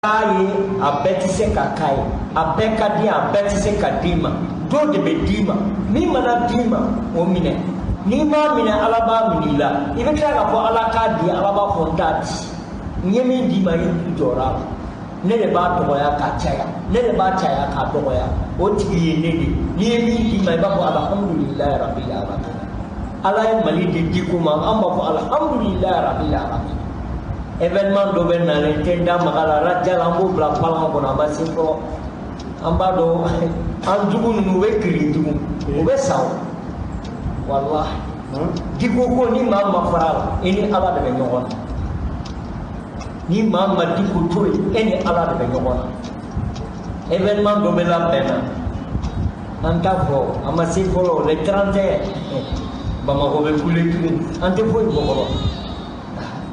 Ye a bɛɛ tɛ se ka k'a ye, a bɛɛ ka di, a bɛɛ tɛ se ka d'i ma. Dɔ de bɛ d'i ma, min mana d'i ma, o minɛ. N'i m'a minɛ, Ala b'a minɛ i la. I bɛ tila k'a fɔ Ala k'a di, Ala b'a fɔ n t'a di. N ye min d'i ma, i jɔra a la. Ne de b'a dɔgɔya k'a caya, ne de b'a caya k'a dɔgɔya. O tigi ye ne de ye. N'i ye min d'i ma, i b'a fɔ alhamdulilayi rabil alamin. Ala ye Mali di Diko ma, an b'a fɔ alhamdulilayi rabil alamin. Événement dɔ bɛ nalen, tɛ n da maga la raja la, an b'o bila palan kɔnɔ, a ma se fɔlɔ. An b'a dɔn an jugu ninnu, u bɛ kirin tugun, u bɛ sa o, walahi. Diko ko, ni maa ma fara a la, i ni Ala de bɛ ɲɔgɔn na. Ni maa ma Diko to yen, e ni Ala de bɛ ɲɔgɔn na. Événement dɔ bɛ labɛn na, an t'a fɔ, a ma se fɔlɔ. Le 31, Bamakɔ bɛ kule tugun, an tɛ foyi fɔ fɔlɔ.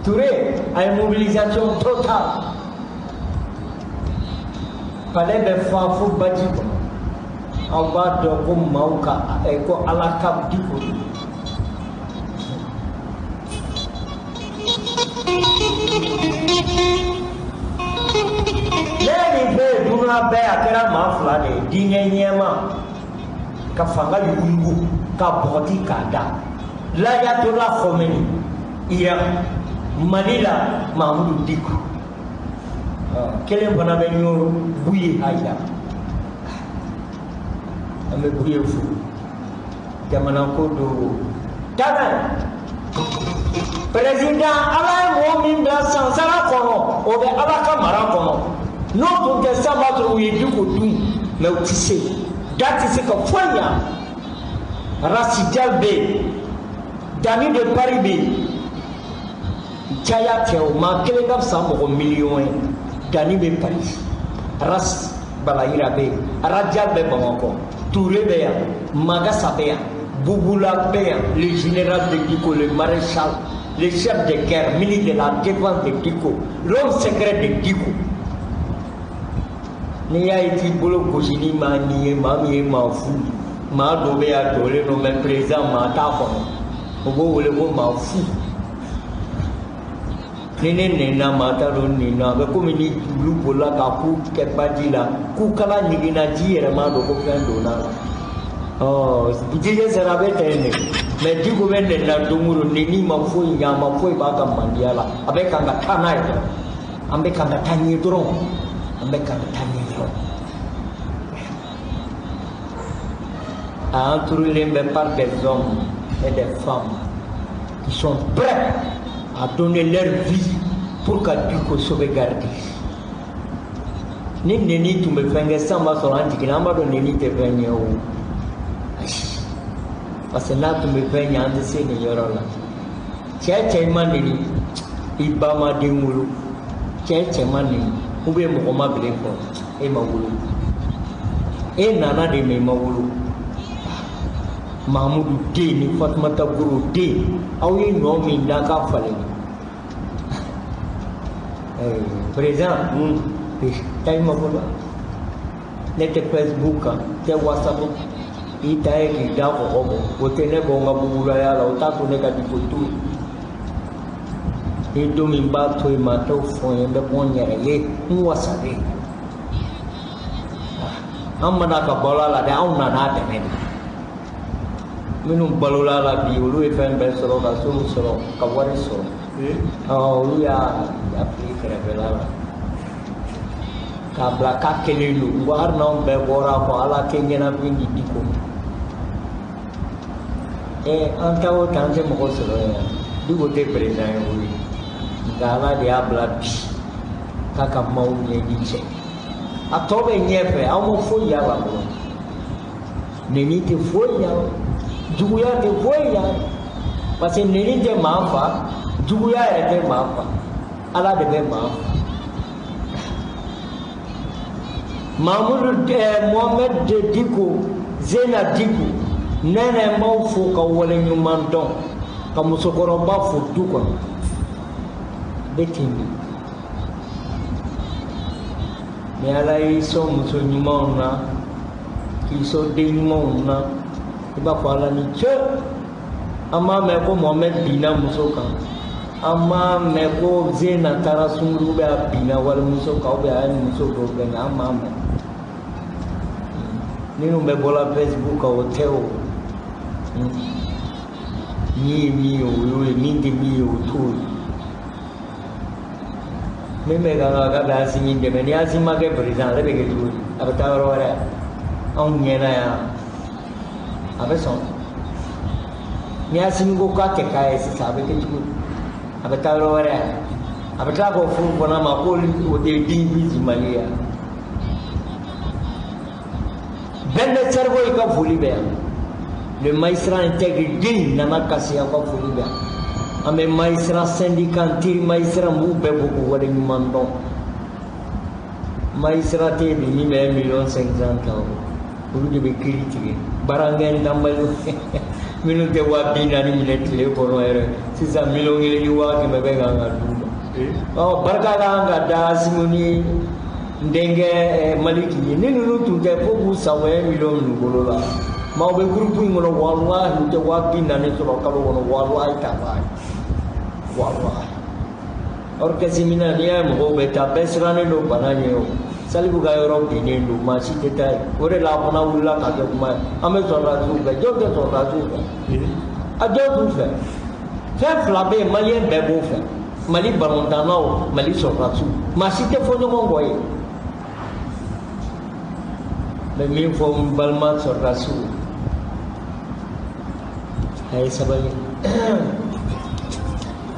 Touré a ye mobilisation totale, palais bɛ fa fo baji kɔnɔ. Aw b'a dɔn ko maaw ka ko Ala ka Diko don. Ne ye nin fɛ yen dunan bɛɛ, a kɛra maa fila de ye: diinɛ ɲɛma ka fanga yuguyugu ka bɔgɔti k'a da, l'ayatollah Khomeini Iran, Mali la Mahamudu Diko. Kelen fana bɛ Ɲoro, Buye Hayidara. An bɛ Buye fo, jamana ko don. Taa président, Ala ye mɔgɔ min bila sansara kɔnɔ, o bɛ Ala ka mara kɔnɔ. N'o tun tɛ sisan, b'a sɔrɔ u ye Diko dun, mɛ u tɛ se, da tɛ se ka foyi ɲa. Rasijal bɛ yen, Dani de Paris bɛ yen, caya tɛ o, maa kelen ka fisa mɔgɔ miliyɔn ye. Dani bɛ Paris, Ras Balayira bɛ yen, Rajal bɛ Bamakɔ, Touré bɛ yan, Magasa bɛ yan, Bouboula bɛ yan, le général de Diko, le maréchal, le chef de guerre, ministre de la défense de Diko, l'homme secret de Diko. N'i y'a ye k'i bolo gosi ni maa nin ye, maa min ye maa fu, maa dɔ bɛ yan jɔlen don, mɛ président maa t'a kɔnɔ, o b'o wele ko maa fu. Ni ne nɛnna, maa t'a dɔn nɛnna. A bɛ komi ni olu bolila ka ku kɛ baji la, k'u kala ɲiginna, ji yɛrɛ m'a dɔn ko fɛn donna la. Ɔ jijɛ sera a bɛ ten de, mɛ Diko bɛ nɛnna don o don, nɛni ma foyi ɲɛ a ma, foyi b'a ka mandiya la. A bɛ kan ka taa n'a ye dɔrɔn, an bɛ kan ka taa ɲɛ dɔrɔn, an bɛ kan ka taa ɲɛ dɔrɔn. A entouré bɛ par des hommes et des femmes qui sont prêts à donner leur vie pour ka Diko sauvegarder. Ni neni tun bɛ fɛn kɛ sisan, b'a sɔrɔ an jiginna, an b'a dɔn neni tɛ fɛn ɲɛ o, parce que n'a tun bɛ fɛn ɲɛ, an tɛ se nin yɔrɔ la. Cɛ cɛ, i ma neni, i ba ma den wolo. Cɛ cɛ ma neni, ou bien mɔgɔ ma bila e kɔ, e ma wolo, e nana de, mɛ i ma wolo. Mahamudu den ni Fatumata Goro den, aw ye ɲɔ min da k'a falen. Président, taa i mako la. Ne tɛ Facebook kan, tɛ WhatsApp. I ta ye k'i da kɔgɔ bɔ, o tɛ ne bɔ n ka bugulaya la, o t'a to ne ka Diko to yen. Ni don min b'a to yen, maa t'o fɔ n ye, n bɛ bɔ n yɛrɛ ye, n wasalen. An mana ka balo a la dɛ, anw nana a dɛmɛ de. Minnu balola la bi, olu ye fɛn bɛɛ sɔrɔ, ka sow sɔrɔ, ka wari sɔrɔ. Olu y'a fili kɛrɛfɛla la k'a bila k'a kelen don. N ko hali n'anw bɛɛ bɔra a kɔ, Ala tɛ ɲɛnafin di Diko ma. An ta o ta, an tɛ mɔgɔ sɔrɔ yan. Diko tɛ président ye koyi, nka Ala de y'a bila bi k'a ka maaw ɲɛji cɛ. A tɔ bɛ ɲɛfɛ, aw ma foyi y'a la fɔlɔ. Neni tɛ foyi ɲa, juguya tɛ foyi ɲa, parce que neni tɛ maa fa, juguya yɛrɛ tɛ maa fa, Ala de bɛ maa fa. Mamudu Mohamed de Diko, Zena Diko, nɛnɛ, n b'aw fo ka waleɲuman dɔn, ka musokɔrɔba fo du kɔnɔ. Bɛ ten de, ni Ala y'i sɔn muso ɲumanw na, k'i sɔn den ɲumanw na, i b'a fɔ Ala ni ce. An b'a mɛn ko Mohamed binna muso kan. An m'a mɛn ko Zena taara sunkuru bɛ a binna walimuso kan ou bien a ye muso dɔw gɛn, an m'a mɛn. Minnu bɛ bɔla Facebook kan, o tɛ o. Min ye min ye, o y'o ye, min tɛ min ye, o t'o ye. Min bɛ ka kan k'a bɛ Asimi dɛmɛ, ni Asimi ma kɛ président, ale bɛ kɛ cogo di? A bɛ taa yɔrɔ wɛrɛ, anw ɲɛna yan, a bɛ sɔn. Ni Asimi ko k'a tɛ k'a ye sisan, a bɛ kɛ cogo di? A bɛ taa yɔrɔ wɛrɛ, a bɛ tila k'o furu fana ma ko o de ye den bi Mali ye. Bɛn Cerveau, i ka foli bɛ yan. Le magistrat intègre den nana kasi, aw ka foli bɛ yan. An bɛ magistrat syndicat, teri magistrat, n b'u bɛɛ fo k'u waleɲuman dɔn. Magistrat tɛ yen bi min bɛ 1 million 500 ta, o olu de bɛ kiiri tigɛ. Baarakɛ danbali minnu tɛ 40 000 minɛ tile kɔnɔ yɛrɛ, sisan 1,1 million bɛ kan ka d'u ma. Ɔ, barika ka kan ka da Asimi ni n denkɛ Maliki ye. Ni ninnu tun tɛ, fo k'u san o ye miliyɔn minnu bolo la. Maaw bɛ groupe in kɔnɔ, walahi, u tɛ 40 000 sɔrɔ kalo kɔnɔ, walahi talahi, walahi. Orchestre minɛ, n'i y'a ye mɔgɔw bɛ taa, bɛɛ sirannen don bana ɲɛ. O Salifu ka yɔrɔ binnen don, maa si tɛ taa yen. O de la a fana wulila ka kɛ kuma ye. An bɛ sɔrɔdasiw fɛ, jɔn tɛ sɔrɔdasiw fɛ? A jɔn t'u fɛ? Fɛn fila bɛ yen, maliyɛn bɛɛ b'o fɛ: Mali balontannaw, Mali sɔrɔdasiw. Maa si tɛ fɔ ɲɔgɔn kɔ ye. N bɛ min fɔ n balima sɔrɔdasiw, a ye sabali,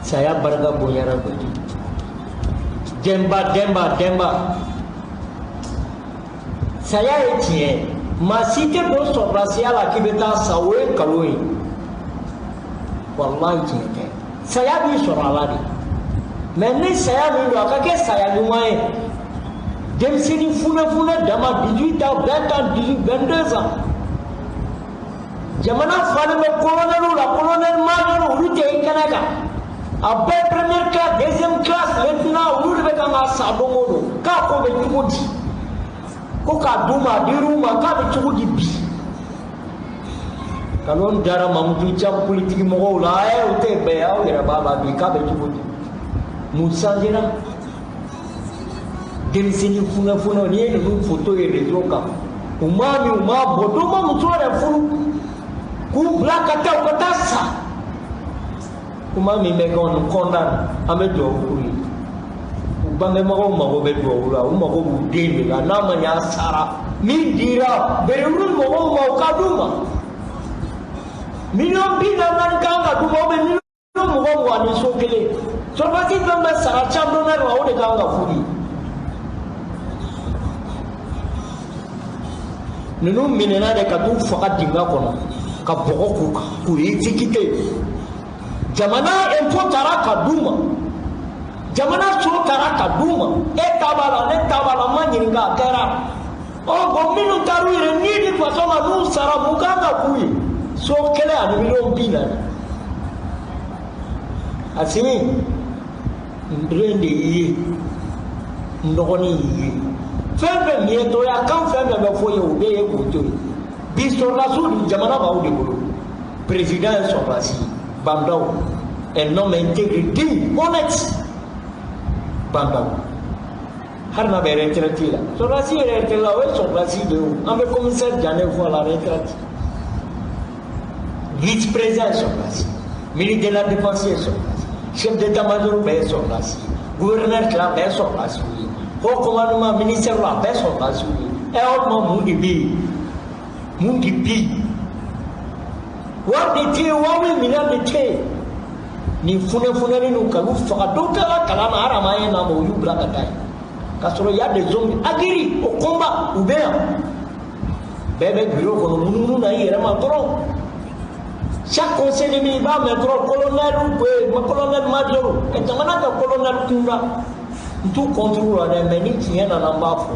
saya barika bonyara kojugu. Denba, denba, denba, saya ye tiɲɛ ye. Maa si tɛ don sɔrɔdasiya la k'i bɛ taa sa, o ye nkalon ye, walahi, tiɲɛ tɛ. Saya b'i sɔrɔ a la de, mɛ ni saya min don, a ka kɛ saya ɲuman ye. Denmisɛnnin funɛfunɛ dama, 18 ans, 20 ans, 18, 22 ans, jamana falen bɛ colonel la, colonel major, olu tɛ i kɛnɛ kan. A bɛɛ première classe, deuxième classe, lieutenant, olu de bɛ kan ka sa don o don. K'a ko bɛ cogo di? Ko k'a d'u ma, a dir'u ma, k'a bɛ cogo di bi? Kalon dara Mamutu Camu politiki mɔgɔw la, ɛ, o tɛ bɛn. Aw yɛrɛ b'a la bi, k'a bɛ cogo di? Mun changera? Denmisɛnnin funɛfunɛw, n'i ye ninnu photo ye réseau kan, u m'a min, u m'a bɔ, dɔw ma muso yɛrɛ furu, k'u bila ka taa, u ka taa sa. Kuma min bɛ kɛ, on condamne. An bɛ dugawu k'u ye. U bangebagaw mago bɛ dugawu la, u mago b'u den de la. N'a ma ɲɛ a sara min dira berewuru mɔgɔw ma, o ka d'u ma. 44 millions kan ka d'u ma, ou bien 20 000 000 ni so kelen. Sɔrɔdasi fɛn bɛɛ sara chambre d'honneur la, o de kan ka f'u ye. Ninnu minɛna de ka t'u faga dingɛ kɔnɔ, ka bɔgɔ k'u kan, k'u exécuter. Jamana impôt taara ka d'u ma, jamana so taara ka d'u ma. E ta b'a la, ne ta b'a la, n ma ɲininka, a kɛra. Ɔ bɔn, minnu taar'u yɛrɛ ni di faso ma, n'u sara, mun kan ka k'u ye? So kelen ani 40 000 000. Asimi, n den de y'i ye, n dɔgɔnin y'i ye. Fɛn fɛn miɲɛtɔya kan, fɛn fɛn bɛ fɔ ye, o bɛɛ ye k'o to yen. Bi sɔrɔdasiw, jamana b'aw de bolo. Président ye sɔrɔdasi ye, Bah N'Daw, un homme intègre, digne, honnête. Bah N'Daw, hali n'a bɛ retraite la, sɔrɔdasi yɛrɛ retraite la, o ye sɔrɔdasi de ye. O an bɛ commissaire Diané fɔ a la retraite. Vice président ye sɔrɔdasi, ministre de la défense ye sɔrɔdasi, chef d'état-major bɛɛ ye sɔrɔdasi, gouverneur tila bɛɛ ye sɔrɔdasiw ye, haut commandement ministère la, bɛɛ sɔrɔdasiw ye. Ɛ, o tuma mun de bɛ yen? Mun de bɛ yen? Wari de tɛ yen, wari minɛn de tɛ yen. Nin funɛfunɛni ninnu ka n'u faga, dɔw tilala kalan na, hali a ma ye n'a ma, u y'u bila ka taa yen. K'a sɔrɔ y a des hommes aguerris au combat, u bɛ yan. Bɛɛ bɛ bureau kɔnɔ munumunu na i yɛrɛ ma dɔrɔn. Chaque conseil de ministre, i b'a mɛn dɔrɔn colonel bɛ, colonel major. Ɛ, jamana ka colonel kunda, n t'u contre la dɛ, mais ni tiɲɛ nana, n b'a fɔ.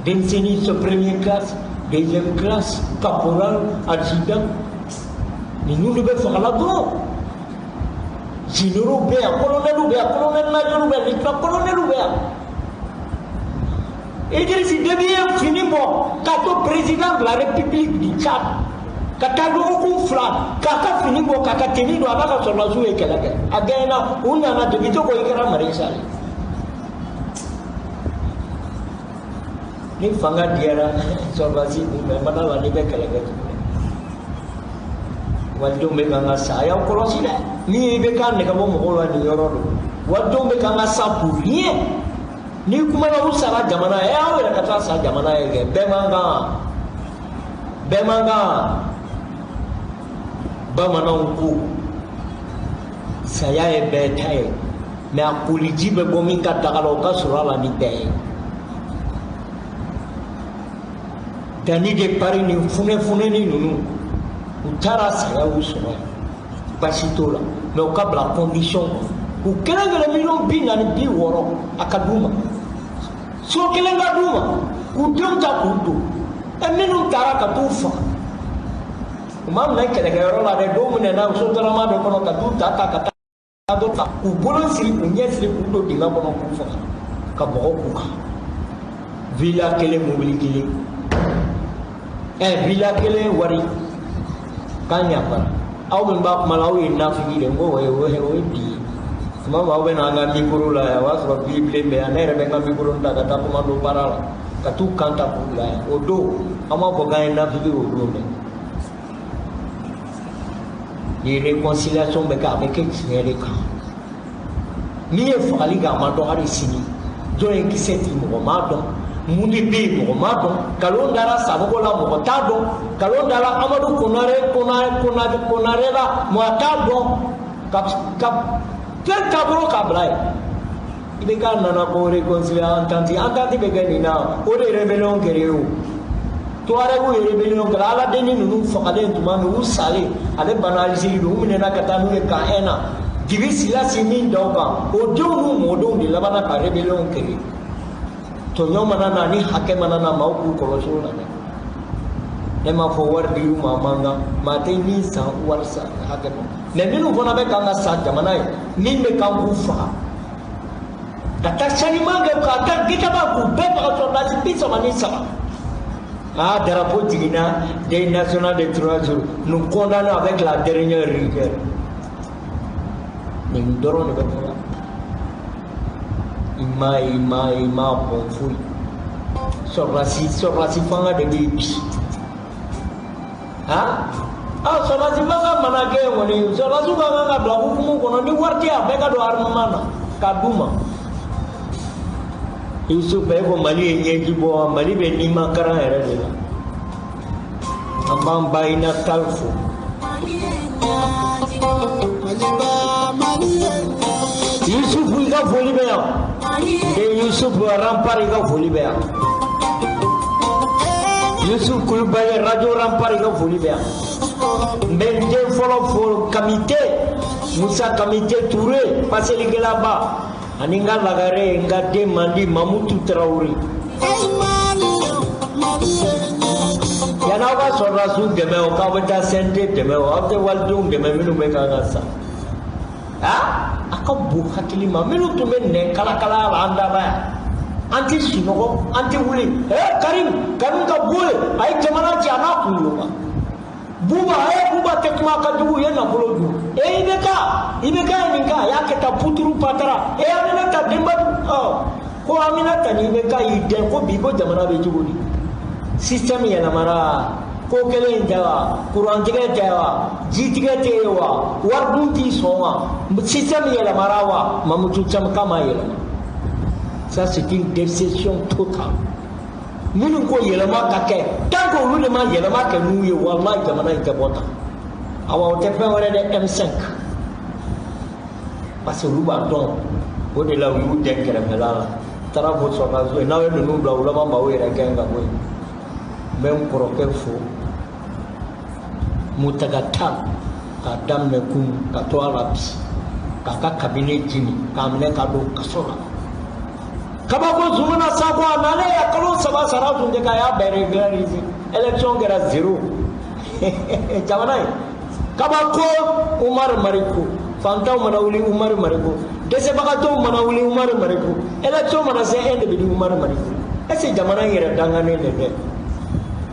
Denmisɛnnin se première classe, deuxième classe, caporal, adjudant, ninnu de bɛ fagala dɔrɔn. Généraux bɛ yan, colonels bɛ yan, colonel major bɛ yan, lieutenant colonel bɛ yan. Idriss Déby ye fini bɔ k'a to président de la République du Tchad. Ka taa dɔgɔkun 2 k'a ka fini bɔ, k'a ka tenue don, a n'a ka sɔrɔdasiw ye kɛlɛ kɛ, a gɛnna. U nana, député ko i kɛra maréchal. Ni fanga diyara sɔrɔdasi kun fɛ, mana la n'i bɛ kɛlɛ kɛ tuguni, walidenw bɛ kan ka sa. A y'aw kɔlɔsi dɛ, min ye i bɛ k'a nɛgɛ bɔ mɔgɔw la nin yɔrɔ don. Walidenw bɛ kan ka sa pour rien. N'i kumana, u sara jamana ye, aw yɛrɛ ka taa sa jamana ye kɛ. Bɛɛ man kan, bɛɛ man kan. Bamananw ko saya ye bɛɛ ta ye, mais a koliji bɛ bɔ min ka daga la, o ka sɔrɔ a la ni bɛɛ ye. Danni de Paris ni funɛfunɛni ninnu, u taara saya y'u sɔrɔ yen, baasi t'o la, mais u ka bila condition kɔnɔ. U kelen kelen 40 miliyɔn 60, a ka d'u ma, so kelen ka d'u ma, k'u denw ta k'u don. Ɛ, minnu taara ka t'u faga, u ma minɛ kɛlɛkɛyɔrɔ la dɛ, dɔw minɛna sotarama de kɔnɔ ka t'u ta ta ka taa dɔ ta k'u bolo siri k'u ɲɛ siri k'u don dingɛ kɔnɔ k'u faga, ka mɔgɔ k'u kan. Villa kelen, mobili kelen, ɛ, villa kelen wari k'an yafara. Aw min b'a kuma la, aw ye nafigi de. N ko o ye o ye bi ye. Tuma min aw bɛ na an ka micro la yan, o y'a sɔrɔ bi bilen bɛ yan. Ne yɛrɛ bɛ n ka micro ta ka taa commando baara la ka t'u kan ta k'u bila yan. O don an b'a fɔ k'an ye nafigi o don dɛ. Ni réconciliation bɛ kɛ, a bɛ kɛ tiɲɛ de kan. Min ye fagali kɛ, a ma dɔn hali sini. Jɔn ye kisɛ ci, mɔgɔ m'a dɔn. Mun de bɛ yen, mɔgɔ m'a dɔn. Nkalon dara Sanogo la, mɔgɔ t'a dɔn. Nkalon dara Amadu Konare Konare Konare Konare la, mɔgɔ t'a dɔn. Ka fɛn taabolo k'a bila yen. I bɛ k'a nana ko réconcilier, entente, entente bɛ kɛ nin na. O de rébellion kɛra ye o. Tuaregu ye rébellion kɛra. Ala denni ninnu fagalen tuma min, u salen, ale banna Algérie don, u minɛna ka taa n'u ye camp 1 na. Dibi Silasi min da o kan, o denw n'u mɔdenw de labanna ka rébellion kɛlɛ. Tɔɲɔ mana na ni hakɛ mana na, maaw k'u kɔlɔsi o la dɛ. Ne m'a fɔ wari dir'u ma, a man kan. Maa tɛ min san wari san hakɛ ma, mais minnu fana bɛ kan ka sa jamana ye, min bɛ kan k'u faga ka taa saniman kɛ, ka taa gitaba k'u bɛɛ faga, sɔrɔdasi 33. Ah, drapeau jiginna, deuil national de 3 jours, nous condamnons avec la dernière rigueur. Nin dɔrɔn de bɛ fɔ la. I ma i ma i ma bɔn foyi. Sɔrɔdasi fanga de bɛ yen bi. Han, ah, sɔrɔdasi fanga mana kɛ yen kɔni, sɔrɔdasiw ka kan ka bila hukumu kɔnɔ. Ni wari tɛ yen, a bɛɛ ka don armement na k'a d'u ma. Yusuf, e ko Mali ye ɲɛji bɔ, Mali bɛ nimakaran yɛrɛ de la. An b'an ba Ina Tal fo. Yusuf, i ka foli bɛ yan. Den Yusuf Rempart, i ka foli bɛ yan. Yusuf Kulubali, Radio Rempart, i ka foli bɛ yan. N bɛ n den fɔlɔ fo, Kamite Musa Kamite Ture, paselikɛlaba, ani n ka lagare, n ka den mandi Mamutu Tarawele. Yan'aw ka sɔrɔdasiw dɛmɛ o, k'aw bɛ taa CNT dɛmɛ o, aw tɛ walidenw dɛmɛ minnu bɛ kan ka sa. Aa, a ka bon hakili ma. Minnu tun bɛ nɛn kalakala la an da la yan, an tɛ sunɔgɔ, an tɛ wuli. Ee, Karim, Karim ka bɔ yen, a ye jamana ci a n'a kunkolo kan. Buba, ee, Buba tɛ kuma, ka jugu, u ye nafolo dun. Ee, IBK, IBK ye nin kɛ, a y'a kɛ tan, puturu patara. Ee, Aminata denba, ɔ ko Aminata ni IBK y'i dɛn ko bi ko jamana bɛ cogo di? Système yɛlɛmara, ko kelen in tɛ wa? Kurantigɛ tɛ wa? Jitigɛ tɛ yen wa? Wari dun t'i sɔn wa? Système yɛlɛmara wa? Mamutu Camu k'a ma yɛlɛma. Ça, c'est une déception totale. Minnu ko yɛlɛma ka kɛ, tant que olu de ma yɛlɛma kɛ n'u ye, walahi jamana in tɛ bɔ tan. Awa, o tɛ fɛn wɛrɛ dɛ, M5, parce que olu b'a dɔn. O de la u y'u dɛn kɛrɛfɛla la, taara fɔ sɔrɔdasiw ye, n'aw ye ninnu bila, u laban b'aw yɛrɛ gɛn ka bɔ yen. N bɛ n kɔrɔkɛ fo, Mutaga Tal, k'a daminɛ kunun ka to a la bi, k'a ka kabini jini k'a minɛ ka don kaso la. Kabako Zumana Sako, a nalen ya kalo 3 sara tun tɛ k'a y'a bɛɛ régulariser. Élection kɛra zéro jamana ye. Kabako Umaru Mariko, fantanw mana wuli Umaru Mariko, dɛsɛbagatɔw mana wuli Umaru Mariko, élection mana se, e de bɛ di Umaru Mariko. Est ce que jamana in yɛrɛ danganen de tɛ?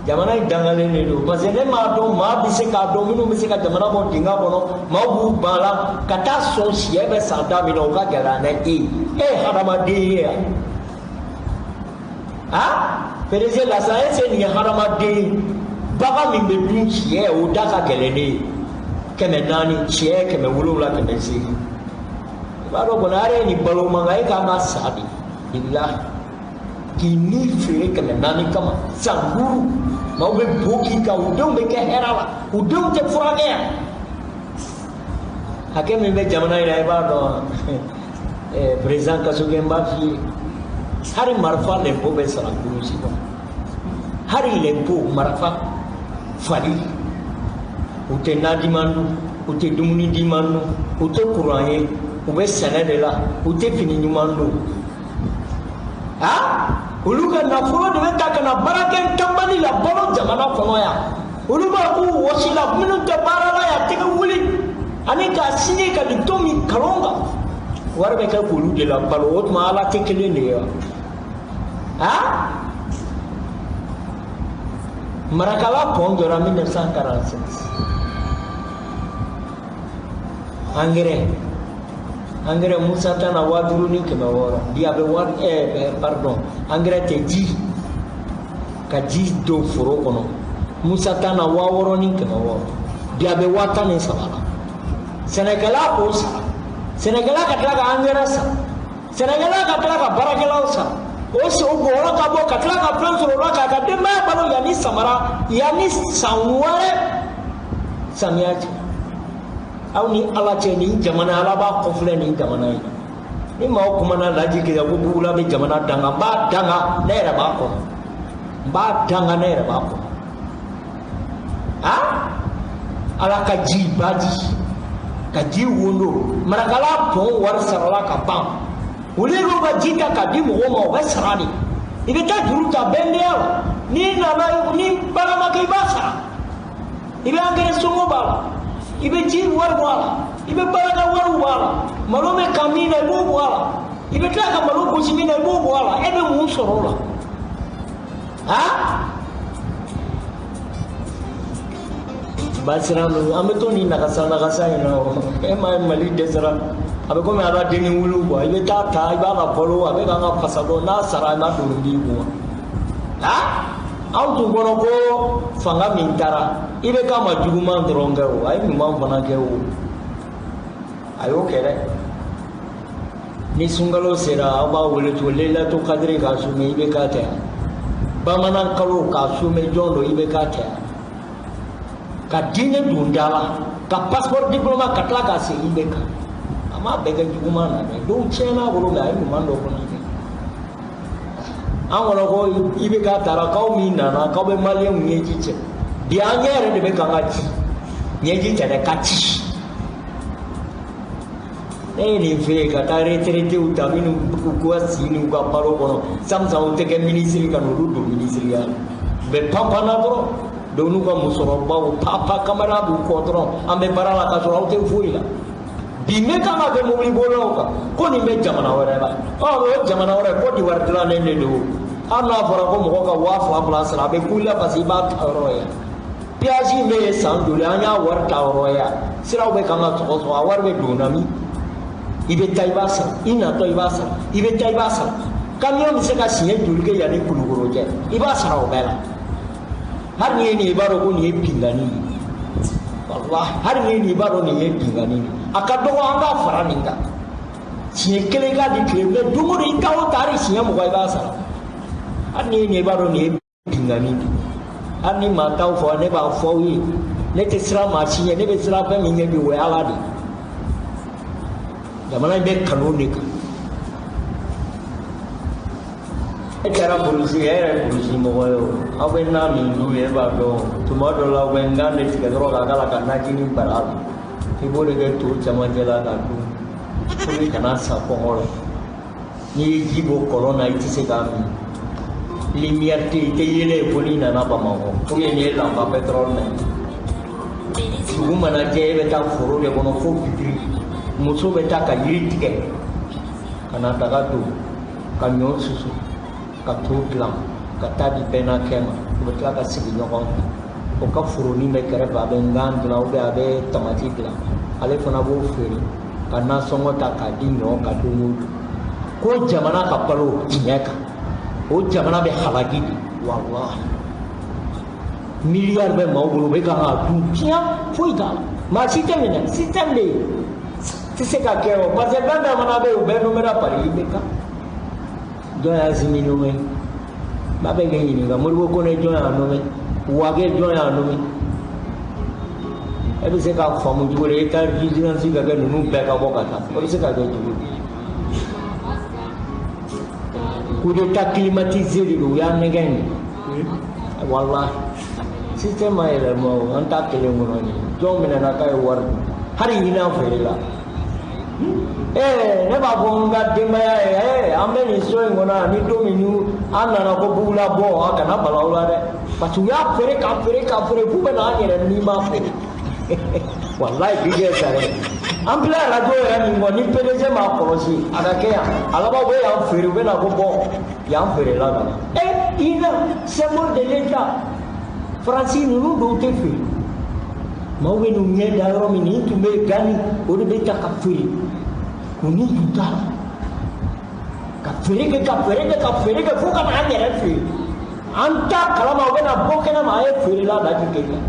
Jamana in dangalen de don parce que ne m'a dɔn maa bɛ se k'a dɔn minnu bɛ se ka jamana bɔ dingɛ kɔnɔ maaw b'u ban la ka taa sɔn siyɛ bɛ san da min na o ka gɛlɛn ni e ye e ye hadamaden ye yan a PDG Lasana est-ce que nin ye hadamaden ye bagan min bɛ dun siyɛ o da ka gɛlɛn ne ye 400 siyɛ 700 800 i b'a dɔn kɔni hali e ni balo man kan e k'an ka sa de bilahi k'i ni feere 400 kama san 5 maaw bɛ bo k'i kan u denw bɛ kɛ hɛrɛ la u denw tɛ furakɛ yan hakɛ min bɛ jamana in na i b'a dɔn président Kassogué n b'a f'i ye hali marifa lɛnpo bɛ sara kulusi kɔnɔ hali lɛnpo marifa fali u tɛ nadiman dun u tɛ dumuni diman dun u tɛ kuran ye u bɛ sɛnɛ de la u tɛ fini ɲuman don ah olu ka nafolo de bɛ ta ka na baarakɛ tanbali la balo jamana kɔnɔ yan olu b'a k'u wɔsi la minnu tɛ baara la yan tɛgɛ wuli ani k'a signé ka nin to min kalon kan wari bɛ kɛ k'olu de la balo o tuma ala tɛ kelen de ye wa ah Marakala pont jɔra 1946 engrais Musa tana 5600 bi a bɛ wari pardon engrais tɛ ji ka ji don foro kɔnɔ Musa tana 6600 bi a bɛ 13,000 la sɛnɛkɛla k'o sara sɛnɛkɛla ka tila ka engrais san sɛnɛkɛla ka tila ka baarakɛlaw sara o o bɔrɔ ka bɔ ka tila ka fɛn sɔrɔ o la k'a ka denbaya balo yanni samara yanni san wɛrɛ samiya cɛ aw ni ala cɛ nin jamana ala b'a kɔfilɛ nin jamana in na ni maaw kumana laji kɛ ko bugula bɛ jamana danga n b'a danga ne yɛrɛ b'a kɔnɔ n b'a danga ne yɛrɛ b'a kɔnɔ ah ala ka ji baji ka ji wondo Marakala pont wari sarala ka ban olu yɛrɛ ka ji ta k'a di mɔgɔw ma o bɛ sara de i bɛ taa juru ta bɛndenya la n'i nana ni baara ma kɛ i b'a sara i bɛ angɛrɛ sɔngɔ b'a la i bɛ ji wari bɔ a la i bɛ baarakɛ wariw bɔ a la malo bɛ kan min na i b'o bɔ a la i bɛ tila ka malo gosi min na i b'o bɔ a la e bɛ mun sɔrɔ o la ha basiran ninnu an bɛ to nin nagasa nagasa in na o e ma ye Mali dɛsɛra a bɛ komi ala denni wulu kuwa i bɛ taa ta i b'a ka balo a bɛ k'an ka fasa dɔn n'a sara i ma don b'i kun ha anw tun kɔnɔ ko fanga min taara i bɛ k'a ma juguman dɔrɔn kɛ o a ye ɲuman fana kɛ o a y'o kɛ dɛ ni sunkalo sera aw b'a wele cogo Laylatul Kadiri k'a sumɛ i bɛ k'a tɛ yan bamanan kalo k'a sumɛ jɔn don i bɛ k'a tɛ yan ka diinɛ don da la ka passeport diplomate ka tila k'a segin i bɛ kan a m'a bɛɛ kɛ juguman na dɛ dɔw tiɲɛna a bolo mɛ a ye ɲuman dɔ fana kɛ an kɔnɔ ko i bɛ k'a taara k'aw min nana k'aw bɛ maliyɛnw ɲɛji cɛ bi an ɲɛ yɛrɛ de bɛ k'an ka ci ɲɛji cɛ dɛ ka ci ne ye nin fɛ yen ka taa retraitéw ta minnu k'u ka si n'u ka balo kɔnɔ san u tɛ kɛ minisiri ka n'olu don minisiriya la u bɛ panpan na dɔrɔn dɔw n'u ka musokɔrɔbaw papa kamara b'u kɔ dɔrɔn an bɛ baara la k'a sɔrɔ aw tɛ foyi la bi ne kan ka kɛ mobilibolilaw kan ko nin bɛ jamana wɛrɛ la ɔ o jamana wɛrɛ Côte d'Ivoire dilannen de don hali n'a fɔra ko mɔgɔ ka 2000 sara a bɛ k'u la parce que i b'a ta yɔrɔ ye péage in bɛ yen san joli an y'a wari ta yɔrɔ ye siraw bɛ kan ka sɔgɔsɔgɔ a wari bɛ don na min i bɛ taa i b'a sara i natɔ i b'a sara i bɛ taa i b'a sara camion bɛ se ka siɲɛ joli kɛ yanni Kulukoro cɛ i b'a sara o bɛɛ la hali n'i ye nin ye i b'a dɔn ko nin ye binkanni ye walahi hali n'i ye nin ye i b'a dɔn nin ye binkanni ye a ka dɔgɔ an k'a fara nin kan siɲɛ kelen k'a di tile mɛ don o don i taa o taa hali siɲɛ 20 i b'a sara hali n'i ye nin ye i b'a dɔn nin ye binkanni de ye hali ni maa t'aw fɔ ne b'a fɔ aw ye ne tɛ siran maa si ɲɛ ne bɛ siran fɛn min ɲɛ bi o ye ala de ye jamana in bɛ kanu de kan e kɛra polisi e yɛrɛ ye polisi mɔgɔ ye o aw bɛ na min dun e b'a dɔn tuma dɔ la aw bɛ ngan de tigɛ dɔrɔn k'a k'a la ka najini bara la i b'o de kɛ to camancɛ la k'a dun pour que kana sa kɔngɔ la n'i ye ji bɔ kɔlɔn na i tɛ se k'a min lumière tɛ yen i tɛ yelen ye fo n'i nana Bamakɔ ou bien n'i ye lampa pétrole na dugu mana jɛ e bɛ taa foro de kɔnɔ fo fitiri muso bɛ taa ka yiri tigɛ ka na daga don ka ɲɔ susu ka to dilan Ka taa di bɛnakɛ ma, u bɛ tila ka sigi ɲɔgɔn fɛ. O ka foronin bɛ kɛrɛfɛ, a bɛ ngan dilan ou bien a bɛ tamati dilan, ale fana b'o feere ka nasɔngɔ ta k'a di ɲɔ ka don o don. Ko jamana ka balo tiɲɛ kan, o jamana bɛ halaki de. Walahi, miliyari bɛ maaw bolo, u bɛ kan k'a dun tiɲɛ, foyi t'a la, maa si tɛ minɛ. Système de yen tɛ se ka kɛ o, parce que fɛn bɛɛ fana bɛ yen, u bɛɛ nommera par IBK. Jɔn y'a Assimi nommé? N b'a bɛ kɛ ɲininka. Modibo Kone, jɔn y'a nommé? Wage, jɔn y'a nommé? E bɛ se k'a faamu cogo di? État d'urgence ka kɛ, ninnu bɛɛ ka bɔ ka taa, o bɛ se ka kɛ cogo di? Coup d'état climatisé de don, u y'a nɛgɛn de. Walahi, système ma yɛlɛma o, an t'a kelen kɔnɔ nin. Jɔn minɛna k'a ye wari dun? Hali ɲinan feere la. Ee, ne b'a fɔ n ka denbaya ye, ee, an bɛ nin so in kɔnɔ yan, ni don min ni an nana ko bugula bɔ, a kana bala aw la dɛ, parce que u y'a feere k'a feere k'a feere f'u bɛ n'an yɛrɛ ni m'a feere. Walayi, bi kɛ sare, an filɛ arajo yɛrɛ min kɔ ni PDG m'a kɔlɔsi, a ka kɛ yan, a laban u bɛ yan feere, u bɛ na ko bɔn, yan feerela ka na. E ina symbole de l'État, Faransi ninnu dɔw tɛ feere. Maaw bɛ n'u ɲɛ da yɔrɔ min, nin tun bɛ gani, o de bɛ ta ka feere, k'u ni ju t'a la, ka feere kɛ, ka feere kɛ, ka feere kɛ, fo ka n'an yɛrɛ feere. An t'a kalama, u bɛna bɔ kɛnɛ ma, a ye feerela Laji Keyita.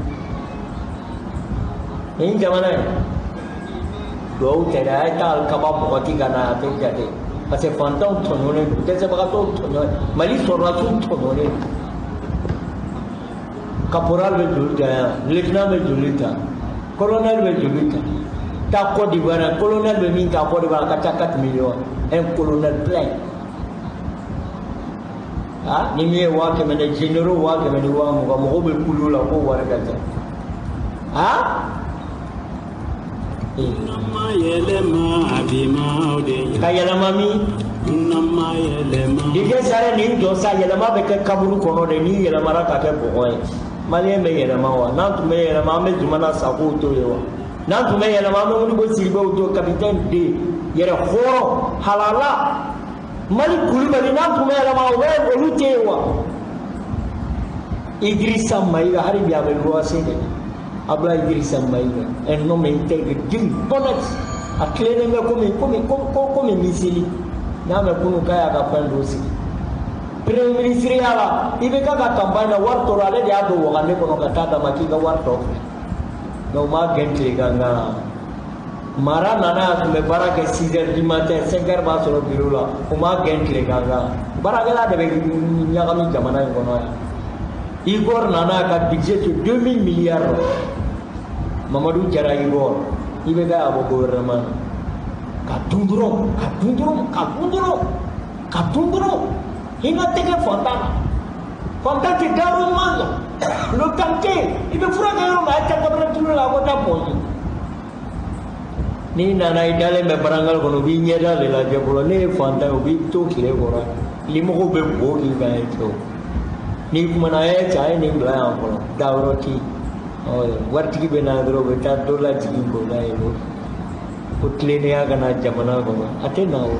Nin jamana in, duwawu tɛ dɛ, a ye taa alikaba bɔgɔti ka na, a tɛ jate, parce que fantanw tɔɲɔnen don, dɛsɛbagatɔw tɔɲɔnen, Mali sɔrɔdasiw tɔɲɔnen don. Caporal bɛ joli ta yan, lieutenant bɛ joli ta, colonel bɛ joli ta? Taa Côte d'Ivoire, colonel bɛ min ta Côte d'Ivoire, a ka ca 4 millions, un colonel plein. Ah, ni min ye 100 000 ni généraux 100 000 ni 20 000, mɔgɔw bɛ kulu la ko wari ka ca. Ah, ka yɛlɛma min? Didier Sare, nin jɔ sa, yɛlɛma bɛ kɛ kaburu kɔnɔ de, n'i yɛlɛmara ka kɛ bɔgɔ ye. Maliyɛn bɛ yɛlɛma wa? N'an tun bɛ yɛlɛma, an bɛ Zumana Sakow to yen wa? N'an tun bɛ yɛlɛma, an bɛ Modibo Sidibew to, capitaine de yɛrɛ hɔrɔn halala Mali Kulubali, n'an tun bɛ yɛlɛma, o bɛ olu tɛ yen wa? Idrissa Maïga, hali bi a bɛ luwanse de la. Abdoulaye Idrissa Maïga, un homme intègre, digne, honnête, a tilennen bɛ komi miseli. N'a mɛn kunun k'a y'a ka fɛn dɔ sigi premier ministre ya la, i bɛ ka campagne na, wari tɔɔrɔ, ale de y'a don wagane kɔnɔ ka taa d'a ma k'i ka wari tɔ filɛ. Mais u m'a gɛn tilegan kan. Mara nana, a tun bɛ baara kɛ 6 heures du matin, 5 heures b'a sɔrɔ bureau la, u m'a gɛn tilegan kan. Baarakɛla de bɛ ɲagami jamana in kɔnɔ yan. Igor nana, ka budget to 2000 milliards. Mamadou Diarra Igor, i bɛ kɛ a bɔ gouvernement na, ka dun dɔrɔn, ka dun dɔrɔn, ka dun dɔrɔn, ka dun dɔrɔn. Hinɛ tɛ kɛ fantan na, fantan tɛ dayɔrɔ ɲuman la, l'hôpital tɛ yen, i bɛ fura kɛ yɔrɔ min, a ye taa Gabriel Touré la, a ko taa pɔnze. N'i nana, i dalen bɛ barangali kɔnɔ, u b'i ɲɛda de lajɛ fɔlɔ. Ne ye fantan ye, u b'i to tile kɔrɔ, limɔgɔw bɛ bo k'i kan ye cɛw. N'i kumana, a ye cɛ, a ye nin bila yan fɔlɔ, dayɔrɔ tɛ yen. Waritigi bɛ na dɔrɔn, u bɛ taa dɔ lajigin k'o layɛlɛ. Ko tilennenya ka na jamana kɔnɔ, a tɛ na o.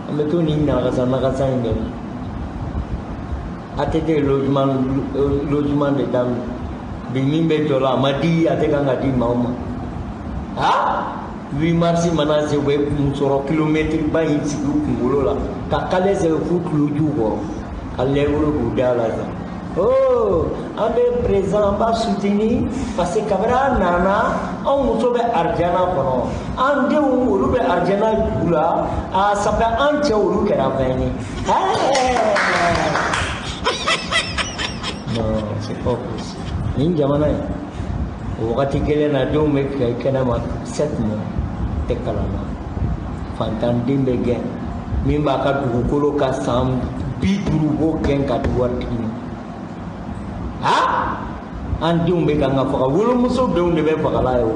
An bɛ to nin nagasa nagasa in de la. ATT logement de daminɛ bi, min bɛ jɔ la, a ma di, a tɛ kan ka di maaw ma. Ah, 8 mars mana se, u bɛ musɔrɔ kilomɛtiri ba in sigi u kunkolo la ka kale sɛbɛn f'u tulojuw kɔrɔ, ka lɛbolo k'u da la sa. Oh, an bɛ président, an b'a soutenir, parce que kabini an nana, anw muso bɛ arijana kɔnɔ, an denw olu bɛ arijana ju la, a ça fait an cɛw olu kɛra fɛn ye. Non, c'est pas possible. Nin jamana in, o wagati kelen na, denw bɛ kɛ kɛnɛma 7 mois tɛ kalan na, fantanden bɛ gɛn, min b'a ka dugukolo ka san 50 b'o gɛn ka di waritigi ma. Ha, an denw bɛ kan ka faga, wolomuso denw de bɛ fagala ye. O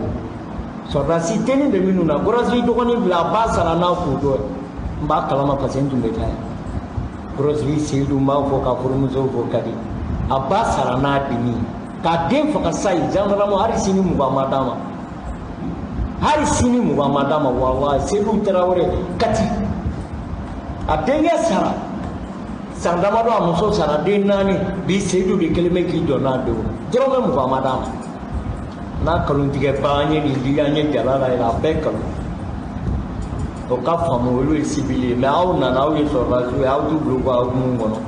sɔrɔdasi denni bɛ minnu na, Grosse dɔgɔnin filɛ, a ba sara n'a k'o dɔ ye, n b'a kalama parce que n tun bɛ taa yen. Grosse Seyidu, n b'a fɔ ka furumuso fo ka di, a ba sara n'a dimi k'a den faga sa ye. Gendarme, hali sini 20 ma d'a ma, hali sini 20 ma d'a ma. Walahi, Seyidu Tarawele Kati, a denkɛ sara. San damadɔ a muso sara den 4 bi Seyidu de kelen bɛ k'i jɔ n'a denw dɔrɔmɛ 20 ma d'a ma. N'a kalontigɛ ba an ye nin di an ye jala la yɛrɛ a bɛɛ kalon. O ka faamu olu ye sibili ye mɛ aw nana aw ye sɔrɔdasiw ye aw t'u bila u ka hukumu kɔnɔ.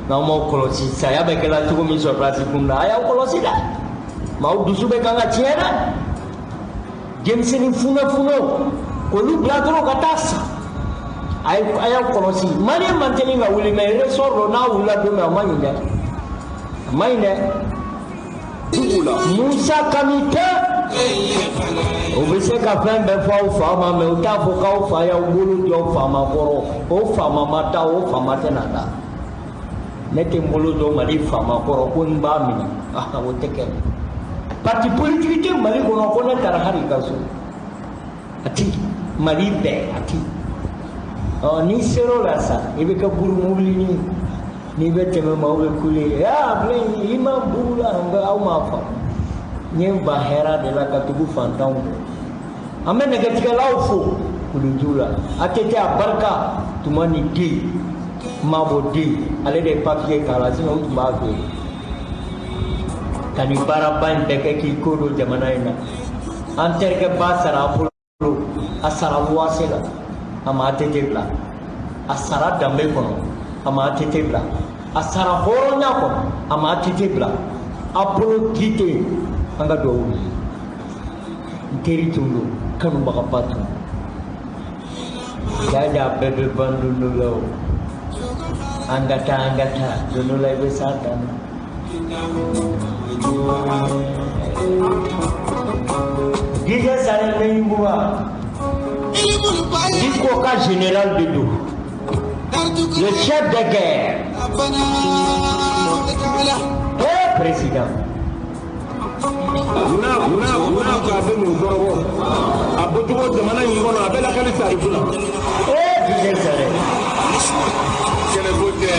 N'aw m'aw kɔlɔsi saya bɛ kɛla cogo min sɔrɔdasi kun na a y'aw kɔlɔsi dɛ. Maaw dusu bɛ kan ka tiɲɛ dɛ. Denmisɛnnin funɛfunɛw k'olu bila dɔrɔn ka taa sa. A y'aw kɔlɔsi maliyɛn man teli ka wuli mɛ ressort dɔ n'a wulila don min a man ɲi dɛ. A man ɲi dɛ. Musa Kamite o bɛ se ka fɛn bɛɛ fɔ aw fa ma mɛ u t'a fɔ k'aw fa y'aw bolo jɔ faama kɔrɔ o faama ma taa o faama tɛna taa. Ne tɛ n bolo jɔ Mali faama kɔrɔ ko n b'a minɛ o tɛ kɛ. Parti politique tɛ Mali kɔnɔ ko ne taara hali ka so a ti Mali bɛɛ a ti. Ɔ n'i ser'o la sa i bɛ kɛ buru mobilinin n'i bɛ tɛmɛ maaw bɛ kule aa filɛ i ma bugu la aw m'a faamu. N ye n ban hɛrɛ de la ka tugu fantanw kɔ. An bɛ nɛgɛtigɛlaw fo kuluju la ATT a barika tuma ni den Mabɔ den ale de ye papiye k'a la sinon u tun b'a feere. Ka nin baaraba in bɛɛ kɛ k'i ko don jamana in na. An terikɛ ba sara a bolo a sara luwase la a ma ATT bila. A sara danbe kɔnɔ a ma ATT bila. A sara hɔrɔnya kɔnɔ a ma ATT bila. A bolo gite an ka duwawu ye. N teri tun don kanubagaba tun don. Jaja bɛɛ bɛ ban don dɔ la o. An ka taa an ka taa don dɔ la i bɛ s'a dan na. Dijɛ Sare Bɛɲuguba Dicko ka général de don. Le chef de guerre. Eh président. N'a ko a bɛ n'o kɔrɔbɔ a bɔcogo jamana in kɔnɔ a bɛ lakali tarifu la. Eh Dijɛ Sare. Kɛlɛko tɛ.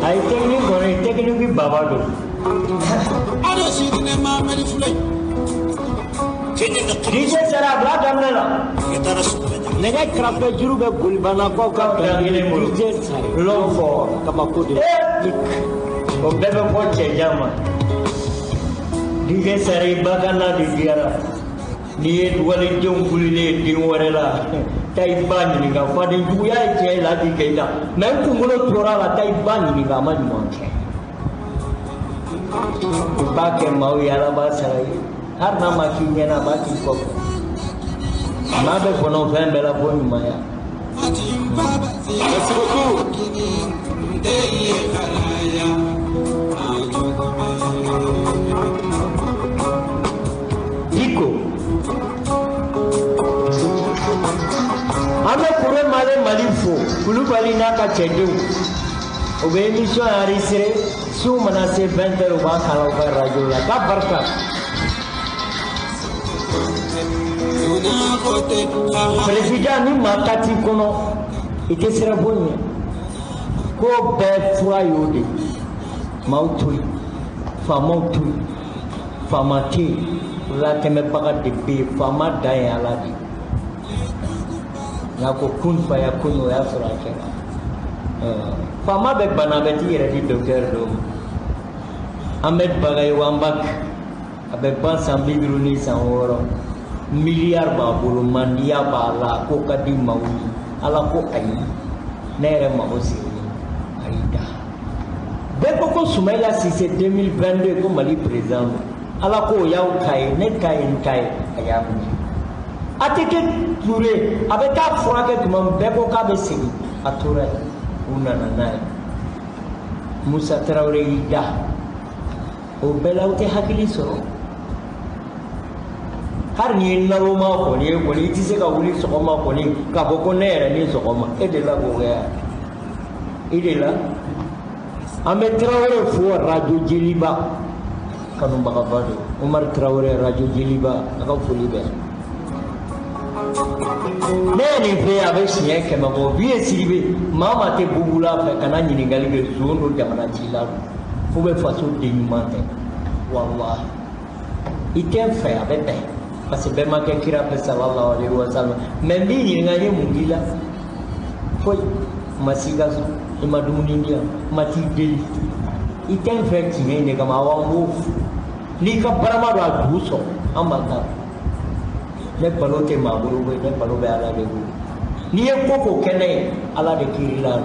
A ye technique kɔni technique baba don. Dijɛ Sare a bila daminɛ la. Nɛgɛ kɛrɛfɛ juru bɛ golibanakaw ka dan kelen bolo. Dijɛ Sare. L'homme fort. Kabako de. O bɛɛ bɛ fɔ cɛjan ma. Dijɛ Sare i ba ka na de diyara. N'i ye walidenw wulilen ye den wɛrɛ la taa i ba ɲininka faden juguya ye tiɲɛ ye Ladi Keyita mɛ n kunkolo tora a la taa i ba ɲininka a ma ɲuman kɛ. I b'a kɛ maaw ye Ala b'a sara i ye hali n'a ma k'i ɲɛna a b'a k'i kɔfɛ. Maa bɛ kɔnɔ fɛn bɛɛ la fo ɲumanya. Merci beaucoup. Dicko an bɛ Kure Male Mali fo Kulubali n'a ka cɛdenw o bɛ émission enregistré su mana se 20 heures u b'a kalan u ka radio la k'a barika. Président ni maa ta t'i kɔnɔ i tɛ siran foyi ɲɛ ko bɛɛ fura y'o de ye maaw to yen faamaw to yen faama tɛ yen latɛmɛbaga de bɛ yen faama dan ye Ala de ye. Nka ko kun fa ya kun o y'a sɔrɔ a kɛra. Faama bɛ bana a bɛ t'i yɛrɛ di docteur dɔ ma. An bɛ Bagayogo an b'a a bɛ ban san 50 ni san 60 miliyari b'a bolo mandiya b'a la ko ka di maaw ye Ala ko ayi ne yɛrɛ mago sera a y'i da. Bɛɛ ko ko Soumaïla Cissé 2022 ko Mali président don Ala ko o y'aw ta ye ne ta ye n ta ye a y'a minɛ. ATT Touré a bɛ taa furakɛ tuma min bɛɛ ko k'a bɛ segin a tora yen u nana n'a ye Musa Tarawele y'i da o bɛɛ la aw tɛ hakili sɔrɔ hali n'i ye naloma kɔni ye kɔni i tɛ se ka wuli sɔgɔma kɔni k'a fɔ ko ne yɛrɛ ni sɔgɔma e de la k'o kɛ yan i de la an bɛ Tarawele fo radio Jeliba kanubagaba don Umaru Tarawele radio Jeliba a ka foli bɛ. Ne ye nin fɛ a bɛ siɲɛ 100 bɔ bi ye Sidibe maa maa tɛ bubula fɛ kana ɲininkali kɛ zon don jamana cila don fo bɛ faso den ɲuman tɛ walahi i tɛ n fɛ a bɛ bɛn Parce que bɛɛ ma kɛ kira fɛ sallallahu alaihi wa sallam. Mais n b'i ɲininka, n ye mun k'i la? Foyi. N ma s'i ka so, i ma dumuni di yan, n ma t'i deli. I tɛ n fɛ tiɲɛ in de kama, awɔ, n b'o fɔ. N'i ka barama don a ju sɔrɔ, an b'an ta. Ne balo tɛ maa bolo koyi, ne balo bɛ Ala de bolo. N'i ye ko ko kɛ ne ye, Ala de kiiri la.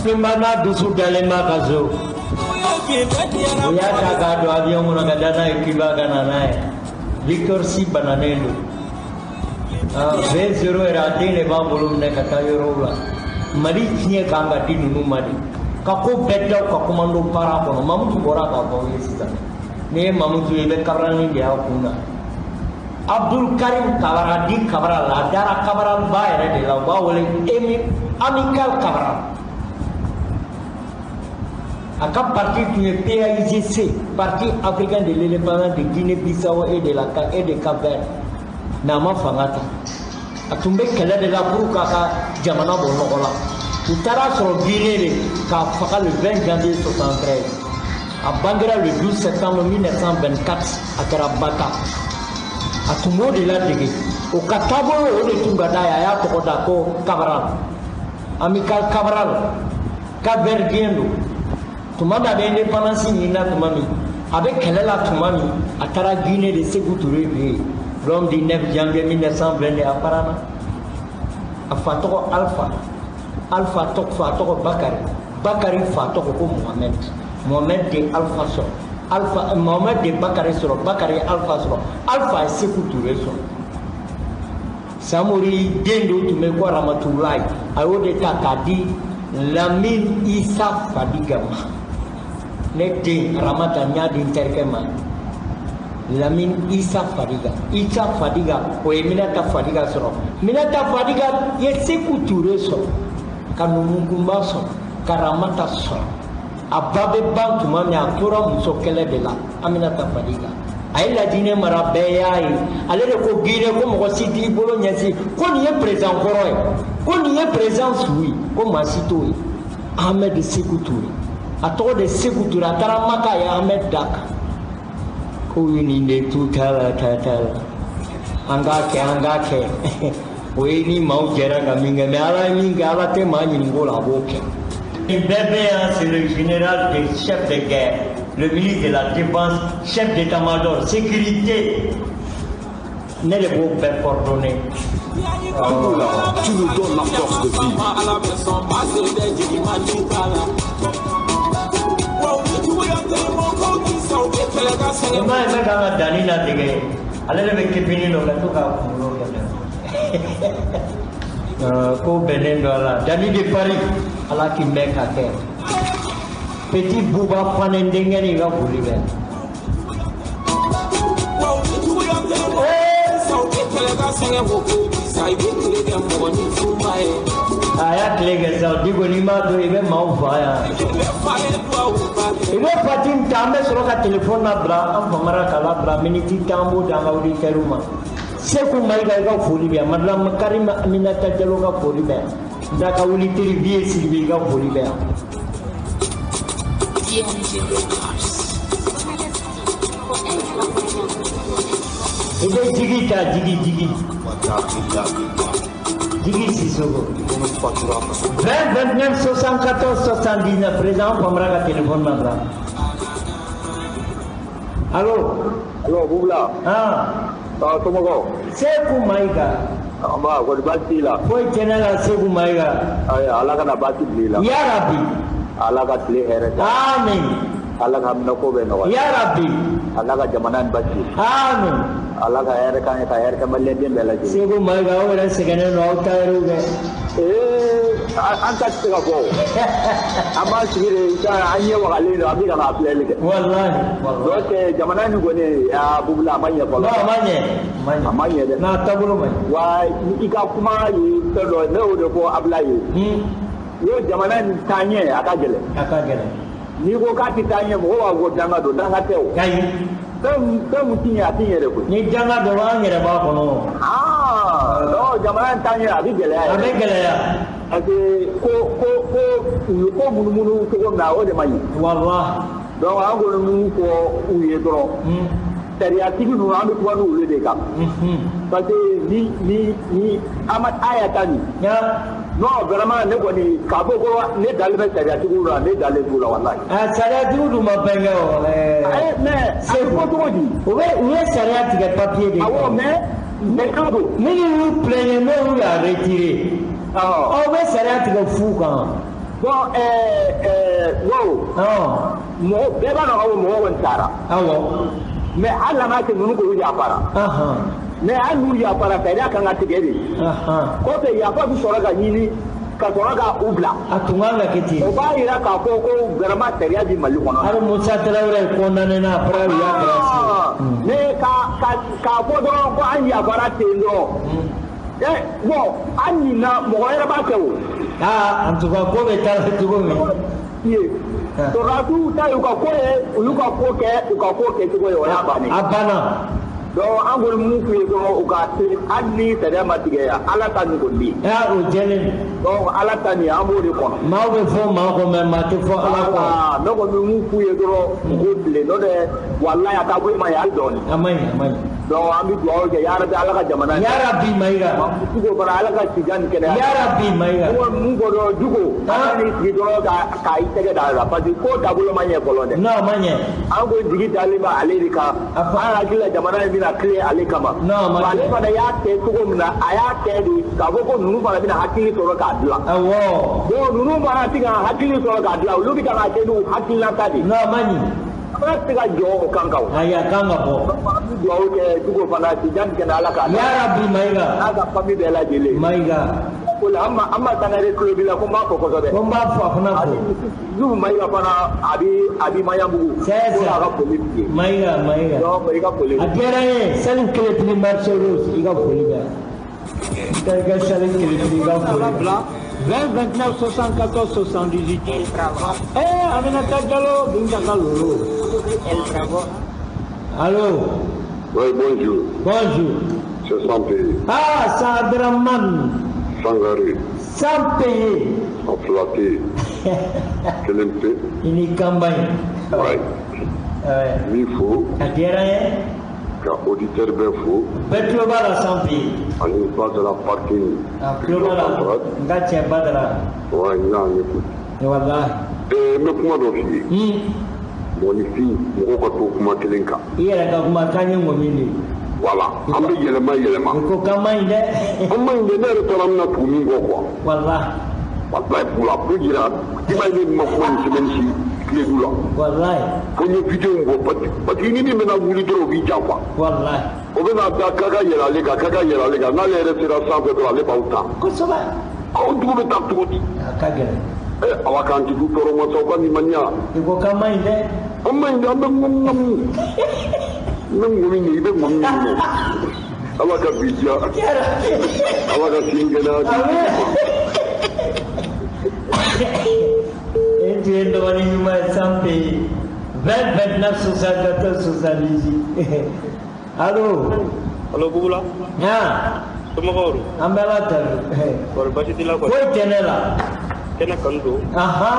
Fɛnba n'a dusu dalen b'a ka so. O y'a ta k'a don avion kɔnɔ ka taa n'a ye Cuba ka na n'a ye. Victor si bananen don. V0 yɛrɛ, a den de b'a bolo minɛ ka taa yɔrɔw la. Mali tiɲɛ kan ka di ninnu ma de. Ka ko bɛɛ da u ka commando para kɔnɔ. Mamutu bɔra k'a fɔ aw ye sisan. N'i ye Mamutu ye, i bɛ kabarani de y'a kun na. Abdul Karim Kabara di Kabara la, a dara Kabara ba yɛrɛ de la, u b'a wele Emi Amical Kabara. A ka parti tun ye PAIGC, Parti africain de l'indépendance de Guinée-Bissau et de Cap-Vert. Mais a ma fanga ta. A tun bɛ kɛlɛ de la pour k'a ka jamana bɔ nɔgɔ la. U taara sɔrɔ Guinée de k'a faga le 20 janvier 73. A bangera le 12 septembre 1924, a kɛra Bata. A tun b'o de ladege. O ka taabolo, o de tun ka d'a ye, a y'a tɔgɔ da ko Cabral. Amical Cabral, Cap-Verdien don. Tuma min a bɛ indépendance ɲini na, tuma min a bɛ kɛlɛ la, tuma min a taara Guinée de, Sékou Touré fɛ yen. L'homme du 9 janvier 1922, a parana. A fa tɔgɔ Alpha. Alpha tɔgɔ, fa tɔgɔ Bakari. Bakari fa tɔgɔ ko Mohamed. Mohamed de Alpha sɔrɔ. Alpha, Mohamed de Bakari sɔrɔ. Bakari ye Alpha sɔrɔ. Alpha ye Sékou Touré sɔrɔ. Samori den dɔ tun bɛ ko Ramatulayi. A y'o de ta k'a di Lamine Isa Fadiga ma. Ne den Ramata, n y'a di n terikɛ ma. Lamine Isa Fadiga. Isa Fadiga, o ye Minata Fadiga sɔrɔ. Minata Fadiga ye Sékou Touré sɔrɔ. Ka Numukunba sɔrɔ. Ka Ramata sɔrɔ. A ba bɛ ban tuma min, a tora muso kɛlɛ de la. Aminata Fadiga. A ye Lajinɛ mara, bɛɛ y'a ye. Ale de ko Guinée ko mɔgɔ si t'i bolo ɲɛsin ko nin ye président kɔrɔ ye, ko nin ye président su ye, ko maa si t'o ye. Ahmed Sékou Touré. A tɔgɔ de Sékou Touré. A taara Maka, a ye Ahmed d'a kan. Ko ye nin de tu t'a la, ta t'a la. An k'a kɛ, an k'a kɛ. O ye ni maaw jɛra ka min kɛ, mais Ala ye min kɛ, Ala tɛ maa ɲininka o la, a b'o kɛ. Nin bɛɛ bɛ yan, c'est le général des chefs de guerre, le ministre de la Défense, chef d'état-major, sécurité. Ne de b'o bɛɛ coordonner. Tu nous donnes la force de vivre. I m'a ye, ne kan ka danni ladege, ale de bɛ kepini dɔ ka to k'a kunkolo kɛ. Ko bɛnnen don a la. Danni de Paris, Ala k'i mɛn ka kɛ. Petit Bouba Fane denkɛ n'i ka foli bɛ. A y'a tile kɛ sisan, Diko, n'i m'a to i bɛ maaw faga yan. I bɛ Fatim ta, an bɛ sɔrɔ ka téléphone labila, an famara ka labila miniti 10 b'o di an ka auditeurs ma. Seku Mayiga, i ka foli bɛ yan. Madame Karim Aminata Jalo ka foli bɛ yan. N ka auditeur Vieux Sidibe, i ka foli bɛ yan. DMG Records. I bɛ jigi ta, jigi, jigi. Jigi Sisoko. 20 29 74 79, président famara ka téléphone labila. Allo? Allo, Bubula. Ah. Ah, somɔgɔw? Seku Mayiga. Nba, kɔni baasi t'i la? Foyi tɛ ne la, Seku Mayiga. Ayiwa, Ala kana baasi bila i la. Ya Rabbi. Ala ka tile hɛrɛ da. Amin. Ala ka haminako bɛɛ nɔgɔya. Ya Rabbi. Ala ka jamana in basigi. Amin. Ala ka hɛrɛ k'an ye, ka hɛrɛ kɛ maliyɛnden bɛɛ lajɛlen. Seku Mayiga, aw yɛrɛ sɛgɛnnen don, aw tailleur kɛ. Ee, an ta tɛ se ka fɔ o. An b'an sigi de sa, an ɲɛ wagalen don, an bɛ ka na filɛli kɛ. Wallahi. Donc jamana in kɔni, aa Bubula, a ma ɲɛ fɔlɔ. Non, a ma ɲɛ. A ma ɲɛ. A ma ɲɛ dɛ. N'a taabolo ma ɲɛ. Wa i ka kuma ye fɛn dɔ ye, ne y'o de fɔ Abulaye ye. N ko jamana in taa ɲɛ, a ka gɛlɛn. A ka gɛlɛn. N'i ko k'a tɛ taa ɲɛ, mɔgɔw b'a fɔ ko danga don, danga tɛ o. Ayi. Fɛn mun ti ɲɛ, a ti ɲɛ de koyi. Ni danga dɔ an yɛrɛ b'a kɔnɔ. Ah, non, jamana in taa ɲɛ, a bɛ gɛlɛya A yɛrɛ. bɛ gɛlɛya. Parce que ko u ye ko munumunu cogo min na, o de ma ɲi. Wallahi. Donc an kɔni mun fɔ u ye dɔrɔn. Sariyatigi ninnu an bɛ kuma n'olu de kan. Parce que ni aya ta nin. Non vraiment ne kɔni k'a fɔ ko ne dalen bɛ sariyatigiw la ne dalen b'u la walayi. Ah sariyatigiw dun ma fɛn kɛ o. Mais a bɛ fɔ cogo di. U ye sariya tigɛ papier de. Awɔ mais kan don. Minnu y'u plaigner n'olu y'a retiré. Aw bɛ sariya tigɛ fu kan. Bon wow. Mɔgɔ bɛɛ b'a dɔn k'a fɔ mɔgɔ kɔni taara. Awɔ. Mais hali n'a kɛ ninnu k'olu yafara. Mais hali n'u yafara sariya kan ka tigɛ de. Kɔfɛ yafa bɛ sɔrɔ ka ɲini ka sɔrɔ ka u bila. A tun kan ka kɛ ten. O b'a yira k'a fɔ ko vraiment sariya bɛ Mali kɔnɔ. Hali Musa Tarawele ye condamné na après u y'a gracier. Mais k'a fɔ dɔrɔn ko an yafara ten dɔrɔn. Bon an ɲinna mɔgɔ wɛrɛ b'a kɛ o. Aa en tout cas ko bɛ taa cogo min. Sɔrɔdasiw ta y'u ka ko ye u y'u ka ko kɛ u ka ko kɛcogo ye o y'a bannen. A banna. Donc an kɔni mun f'u ye dɔrɔn u ka se hali ni sariya ma tigɛ yan Ala ta nin kɔni bɛ yen. Aa o jɛlen. Donc Ala ta nin an b'o de kɔnɔ. Maaw bɛ fɔ maa kɔ mais maa tɛ fɔ Ala kɔ. Ne kɔni bɛ mun f'u ye dɔrɔn u k'u tilen n'o tɛ walayi a taabolo ma ɲi hali dɔɔni. A ma ɲi a ma ɲi. Donc an bɛ dugawu kɛ yarabi Ala ka jamana. Yarabi Mayiga. Dugu fana Ala ka sijan ni kɛnɛya. Yarabi Mayiga. Mun ko dɔrɔn Dugu. Ala n'i sigi dɔrɔn k'a i tɛgɛ da a la parce que ko taabolo ma ɲɛ fɔlɔ dɛ. Non a ma ɲɛ. An ko jigi dalen bɛ ale de kan. An hakili la jamana in bɛna tilen ale kama. Non a ma ɲɛ. Ale fana y'a kɛ cogo min na a y'a kɛ de k'a fɔ ko ninnu fana bɛna hakili sɔrɔ k'a dilan. Awɔ. Bon ninnu fana tɛ ka hakili sɔrɔ k'a dilan olu bɛ ka n'a kɛ n'u hakilinata de ye. Non a ma ɲi. Ala tɛ ka jɔ o kan kan o. Ayi a kan ka bɔ. An bɛ dugawu kɛ Dugu fana sijan ni kɛnɛya Ala k'a. Yarabi Mayiga. N'a ka famille bɛɛ lajɛlen. Mayiga. O la an ma Sangare tulo b'i la ko n b'a fɔ kosɛbɛ. Ko n b'a fɔ a fana fo. Yusu Mayiga fana a b'i Maɲanbugu. C'est ça. Ko a ka foli b'i ye. Mayiga Mayiga. Donc i ka foli. A diyara n ye Salifu Keletili marché rouge i ka foli bɛ yan. N terikɛ Salifu Keletili i ka foli bɛ yan. 20 29 74 78. El Bravo. Aminata Diallo, Binta Lolo. El Bravo. Allô. Oui, bonjour. Bonjour. C'est sans payer. Ah, Sadraman. Sangaré. Sans payer. En flatté. Kelempe. Il est campagne. Oui. Ouais. Mi fo. A diyara n ye. Ka auditeur bɛɛ fo. Bɛɛ tulo b'a la sans payer. Ani Badara parking. A tulo b'a la n ka cɛ Badara. Ouais, n y'a ɲɛfɔ. Walahi. N bɛ kuma dɔ f'i ye. Mɔgɔninfin mɔgɔw ka to kuma kelen kan. I yɛrɛ ka kuma k'an ye ŋɔmi de ye. Voilà an bɛ yɛlɛma yɛlɛma. I ko k'an man ɲi dɛ. An man ɲi dɛ ne yɛrɛ taara an bɛna tugu min kɔ quoi. Walahi. Walahi pour la pour yira i b'a ye ne ma kuma nin semaine ci tile la. Walahi. Ko n ye vidéo in bɔ parce que ni min bɛna wuli dɔrɔn o b'i janfa. Walahi. O bɛna da k'a ka yɛlɛ ale kan k'a ka yɛlɛ ale kan n'ale yɛrɛ sera sanfɛ dɔrɔn ale b'aw ta. Kosɛbɛ. Aw dugu bɛ taa cogo di. A ka gɛlɛn. Awa k'an jigi tɔɔrɔ masaw ka limaniya. I ko k'an man ɲi dɛ. An man ɲi dɛ an bɛ ŋɔmi. N bɛ ŋɔmi ɲini i bɛ ŋɔmi ɲini. Ala ka bi diya. Ala ka sini kɛnɛya di. E tun ye dɔgɔnin ɲuman ye sans payer. 20 29 74 78. Allo. Allo Bugula. Han. Somɔgɔw don. An bɛ Ala tanu. Kɔri baasi t'i la kɔni. Foyi tɛ ne la. Kɛnɛ kanu don. Ahan.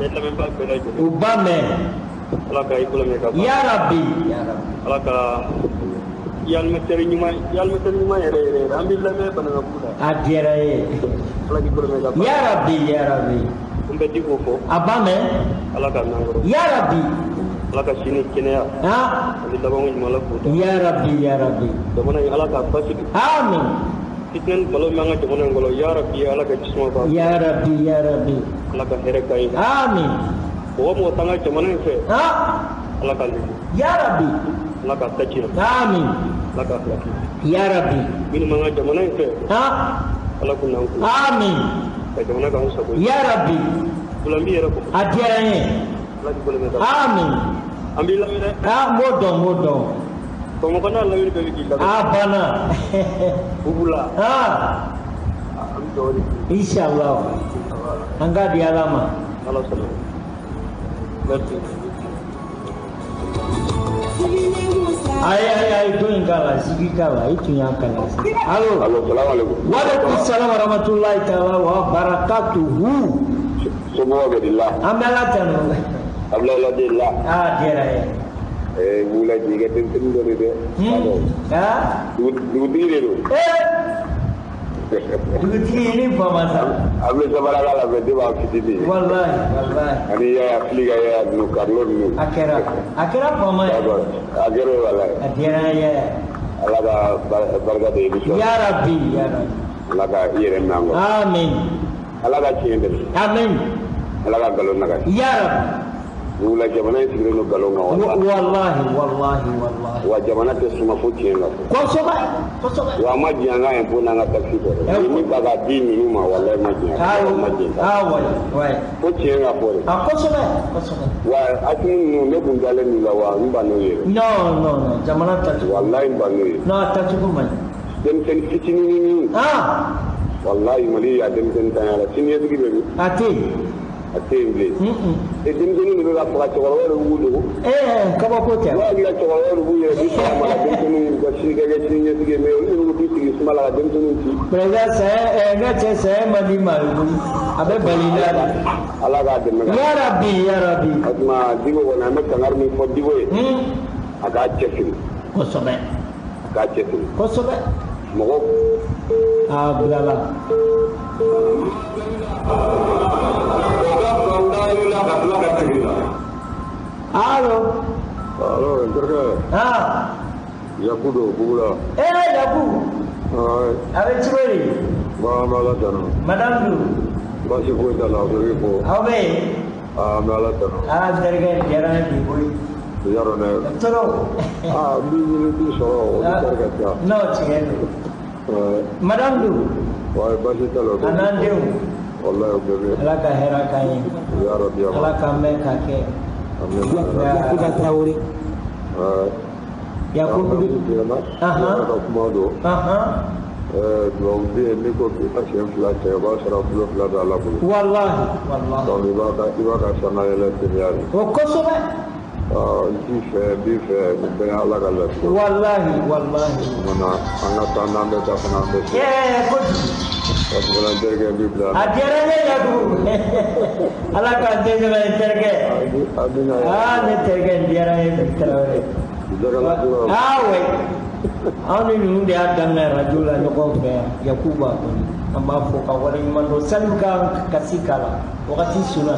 Bɛɛ lamɛnbaa bɛɛ lajɛlen. U b'a mɛn. Ala ka i bolo mɛn ka ban. Yarabi. Yarabi. Ala ka i animateur ɲuman yɛrɛ yɛrɛ an b'i lamɛn Banankabugu la. A diyara n ye. Ala k'i bolo mɛn ka ban. Yarabi yarabi. N bɛ Diko fɔ. A b'a mɛn. Ala k'a mɛn an kɔrɔ. Yarabi. Ala ka sini kɛnɛya. Han. Ani labanko ɲuman Ala k'o da. Yarabi yarabi. Jamana in Ala k'a basigi. Amin. Fitinɛ ni balo min b'an ka jamana in kɔnɔ yarabi Ala ka jisuma b'a. Yarabi yarabi. Ala ka hɛrɛ k'an ye. Amin. Mɔgɔ mɔgɔ t'an ka jamana in fɛ. Han. Ala k'a lebu. Yarabi. Ala k'a ta tiɲɛ. Amin. Ala k'a halaki. Yarabi. Minnu b'an ka jamana in fɛ. Han. Ala k'u n'an kun. Amin. Ka jamana k'an sago ye. Yarabi. Bula n b'i yɛrɛ fo. A diyara n ye. Ala k'i bolo mɛn ka. Amin. An b'i lamɛn dɛ. Ah n b'o dɔn n b'o dɔn. Bamakɔ n'a lamini bɛɛ bɛ k'i lamɛn. A banna. Bugula. Han. An bɛ dugawu de kɛ. Inshallah. An k'a di Ala ma. Ala sɔnna. Merci. Ayi ayi ayi to in k'a la sigi k'a la i tun y'a kalan sisan. Allo. Allo salamu aleykum. Waaleykum salam wa rahmatulahi taala wa barakatuhu. Somɔgɔw bɛ di la. An bɛ Ala tanu. Abulayi de la. Aa diyara n ye. Bugula ji i ka denmisɛnnin dɔ de dɛ. Dugutigi de don. Dugutigi i ni faama sa. An bɛ sabarala la mɛ de b'a fitinin. Walahi walahi. Ani yaya fili ka yaya ninnu Karilo ninnu. A kɛra faama ye. A kɛra walahi. A diyara n ye yaya. Ala ka barika da émission. Ya Rabbi ya Rabbi. Ala ka i yɛrɛ minɛ an kɔrɔ. Amin. Ala ka tiɲɛ dɛmɛ. Amin. Ala ka nkalon nagasi. Ya Rabbi. Bugula jamana in sigilen don nkalon kan wallahi. Wallahi wallahi wallahi. Wa jamana tɛ suma fo tiɲɛ ka fɔ. Kosɛbɛ kosɛbɛ. Wa a ma diɲɛ an ka impôt n'an ka taxe kɔ dɛ. Ni min ta k'a di ninnu ma wallahi ma diɲɛ. Ma diɲɛ. Ah ouais ouais. Fo tiɲɛ ka fɔ de. Ah kosɛbɛ kosɛbɛ. Wa Asimi ninnu ne kun dalen n'u la wa n ban n'o ye. Non non non jamana tacogo. Wallahi n ban n'o ye. Non a tacogo man ɲi. Denmisɛnnin fitinin. Ah. Wallahi Mali y'a denmisɛnnin tanya la siniɲɛsigi bɛ min. A tɛ yen. A tɛ yen bilen. Denmisɛnnin de bɛ ka faga cɛkɔrɔbaw de b'u dogo. Kabako tɛ. N'o hakili la cɛkɔrɔbaw de b'u yɛrɛ di suma ma ka denmisɛnninw ka sini kɛ siniɲɛsigi ye mais olu de bɛ t'u sigi suma la ka denmisɛnninw ci. Président saya n ka cɛ saya man di maa ye koyi a bɛ bali i la de. Ala k'a dɛmɛ. Ya Rabbi ya Rabbi. O tuma Diko kɔni an bɛ kangari min fɔ Diko ye. A k'a cɛsiri. Kosɛbɛ. A k'a cɛsiri. Kosɛbɛ. Mɔgɔ. A bilala. Allo. Allo, n terikɛ. Ah. Yaku don Bugula. Yaku. Ouais. A bɛ cogo di? Bon, an bɛ Ala tanu. Madame dun? Baasi foyi t'a la, a bɛ fo. Aw bɛ yen? Ah, an bɛ Ala tanu. Ah, n terikɛ diyara n ye bi koyi. Yarɔ dɛ. Toro. Ah, n b'i ɲini k'i sɔrɔ o bɛ ka ca. Non, tiɲɛ don. Madame dun? Ouais, baasi t'a la. A n'an denw. Wallahi o bɛɛ bɛ. Ala ka hɛrɛ k'an ye. Ya Rabbi. Ala k'an mɛn k'a kɛ. Yakuba Traoré. Yakuba. Ka kuma don. Duwawu den n'i ko k'i ka siɲɛ fila cɛ o b'a sɔrɔ bolo fila bɛ Ala bolo. Wallahi wallahi. Donc i b'a ka sannayɛlɛ teliya de. O kosɛbɛ. N t'i fɛ n b'i fɛ nin bɛɛ ye Ala ka latigɛ. Wallahi wallahi. O kumana an ka taa n'an bɛ taa fana an bɛ se. Kojugu. O kumana n terikɛ n b'i bila. A diyara n ye Yakubu. Ala k'an den sɛbɛ n terikɛ. Amina. Ah ne terikɛ n diyara n ye bi Tarawele. Ah oui. Anw ni ninnu de y'a daminɛ radio la ɲɔgɔn fɛ yan Yakuba kɔni an b'a fɔ ka waleɲuman dɔn Salifu ka kasi k'a la wagati sunna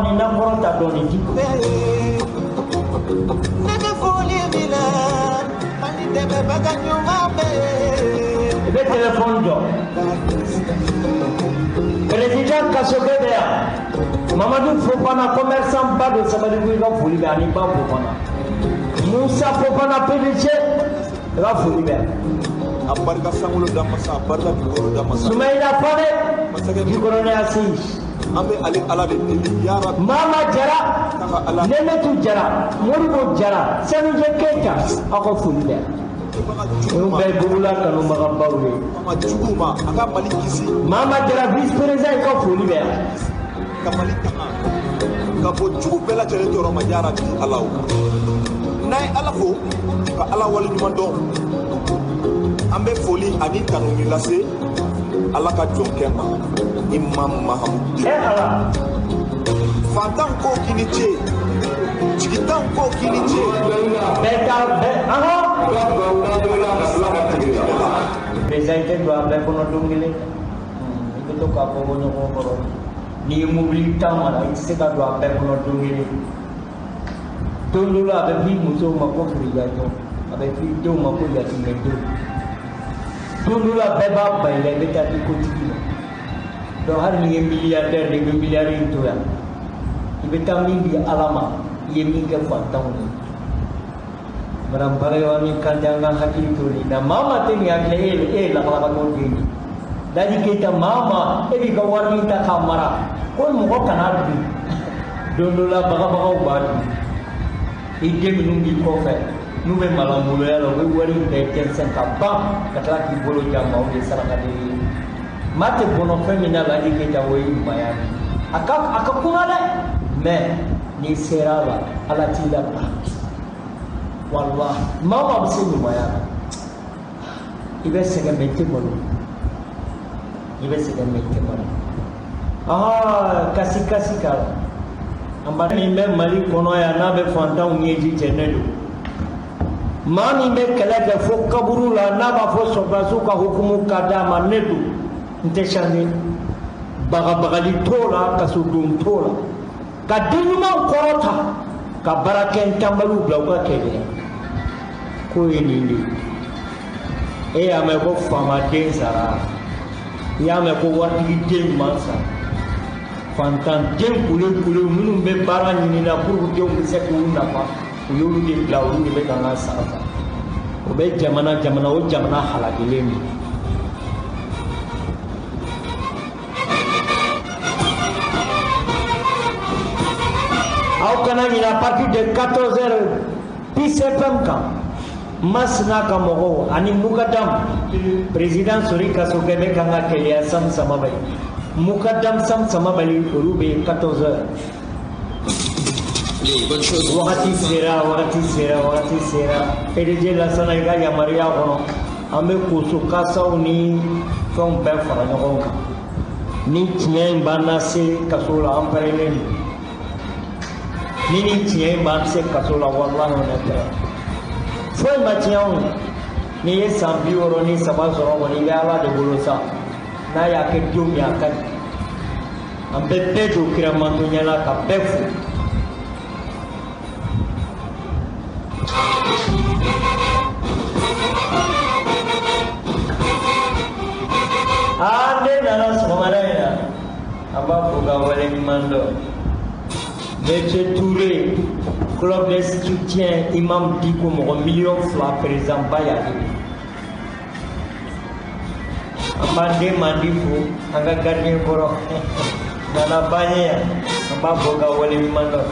nin n'an kɔrɔ ta dɔɔnin di. I bɛ telefɔni jɔ. Président Kasoke bɛ yan Mamadu Fofana commerçant ba don Sabalibugu i ka foli bɛ ani ba Fofana Musa Fofana PDG i ka foli bɛ yan. A barika sankolo da masa a barika dugukolo da masa. Sumayila Fane Jikɔrɔni Asisi. An bɛ ale Ala de deli ya Rabbi. Mama Jara Nenetu Jara Moribo Jara Sanujɛ Keyita aw ka foli bɛ yan. Ninnu bɛɛ ye Bugula kanubagabaw ye. Mama juguw ma a ka Mali kisi. Mama Jara vice président i ka foli bɛ yan. Ka Mali tanga ka bɔ jugu bɛɛ lajɛlen tɔɔrɔ ma ya Rabbi Ala o. N'an ye Ala fo ka Ala waleɲuman dɔn an bɛ foli ani tanuni lase Ala ka jɔnkɛ ma Imam Mahamudu. Ala. Fantan ko k'i ni ce jigitan ko k'i ni ce. Bɛɛ ta bɛɛ ahɔn. Président i tɛ don a bɛɛ kɔnɔ don kelen i bɛ to k'a fɔ ko ɲɔgɔn kɔrɔ n'i ye mobili tan mara i tɛ se ka don a bɛɛ kɔnɔ don kelen don dɔ la a bɛ f'i musow ma ko firijajɔ a bɛ f'i denw ma ko yatimɛdenw don dɔ la bɛɛ b'a ban i la i bɛ taa di kotigi ma donc hali n'i ye milliardaire de i bɛ miliyari in to yan i bɛ taa min di Ala ma i ye min kɛ fantanw ye. Madame Barayawani Kante an ka hakili to nin na maa maa tɛ nin hakili e ye lagalagatɔ den ye Ladi Keyita maa maa e b'i ka wari ta k'a mara ko mɔgɔ kana dun don dɔ la bagabagaw b'a dun i den minnu b'i kɔfɛ n'u bɛ malanboloya la u bɛ wari in bɛɛ jɛnsɛn ka ban ka tila k'i bolo jan maaw ye saraka de ye maa tɛ bɔnɔ fɛn min na Ladi Keyita o ye ɲumanya ye a ka kuma dɛ mais n'i sera a la Ala t'i labila. Wallahi maa maa bɛ se ɲumanya la i bɛ sɛgɛn mɛ i tɛ malo i bɛ sɛgɛn mɛ i tɛ malo kasi kasi k'a la An b'a min bɛ Mali kɔnɔ yan n'a bɛ fantanw ɲɛji cɛ, ne don. Maa min bɛ kɛlɛ kɛ fo kaburu la, n'a b'a fɔ sɔrɔdasiw ka hukumu ka d'a ma, ne don. N tɛ changer. Bagabagali t'o la, kasodon t'o la. Ka den ɲumanw kɔrɔta, ka baarakɛntanbaliw bila u ka kɛlɛ. K'o ye nin de ye. E y'a mɛn ko faamaden sara, i y'a mɛn ko waritigi den man sa, fantanden kule kule minnu bɛ baara ɲini na pour que denw bɛ se k'u nafa, u y'olu de bila, olu de bɛ ka n ka sara ta. O bɛ jamana jamana, o jamana halakilen don. Aw kana ɲinɛ, à partir de 14 heures, Peace FM kan, Masina ka mɔgɔw ani Mukadam président Sori Kasokɛ bɛ kan ka Keleya Sam Samabali, Mukadam Sam Samabali, olu bɛ 14 heures. Wagati sera, wagati sera, wagati sera. PDG Lasana, i ka yamaruya kɔnɔ, an bɛ koso kasaw ni fɛnw bɛɛ fara ɲɔgɔn kan. Ni tiɲɛ in b'an lase kaso la, an pɛrɛlen don. Ni tiɲɛ in b'an se kaso la, walahi, on est prêt. Foyi ma tiɲɛ anw. N'i ye san 63 sɔrɔ kɔni, i bɛ Ala de bolo sa. N'a y'a kɛ don min, a ka ɲi. An bɛ bɛɛ don kira mantonya la, ka bɛɛ fo. Aa, den nana sɔgɔmada in na, an b'a fo ka waleɲuman dɔn. Monsieur Touré, club de soutien Imam Diko, mɔgɔ 2 miliyɔn président ba y'ale de. An b'an den mandi fo, an ka gardien kɔrɔ nana ba ye yan, an b'a fo ka waleɲuman dɔn.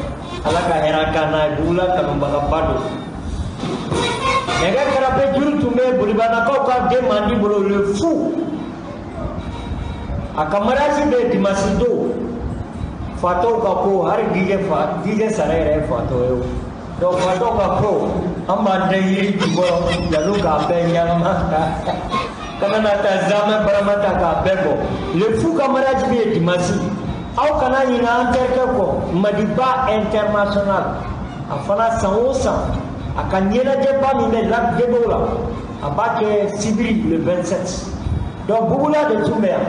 Ala ka hɛrɛ k'an n'a ye. Bugula kanubagaba don. Nɛgɛ karafe juru tun bɛ Bolibanakaw ka den mandi bolo, le fou. A ka mariage bɛ dimanche don. Fatɔw ka ko, hali dijɛ fa dijɛ sara yɛrɛ ye fatɔ ye o. Donc fatɔw ka ko, an b'an den yiri jukɔrɔ yanni k'a bɛɛ ɲagama, kana na taa zamɛ barama ta k'a bɛɛ bɔ. Le fou ka mariage bɛ yen dimanche. Aw kana ɲinɛ an terikɛ kɔ, Madiba international. A fana, san o san, a ka ɲɛnajɛba min bɛ Lac Debo la, a b'a kɛ sibiri le 27. Donc Bugula de tun bɛ yan.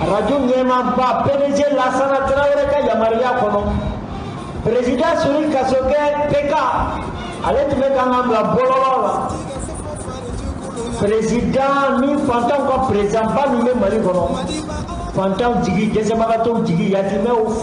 Radio ɲɛmaaba PDG Lasana Tarawele ka yamaruya kɔnɔ, président Sori Kasokɛ PK, ale tun bɛ kan ka bila bɔlɔlɔ la. Président ni fantanw ka président ba min bɛ Mali kɔnɔ, fantanw jigi, dɛsɛbagatɔw jigi, yatimɛw.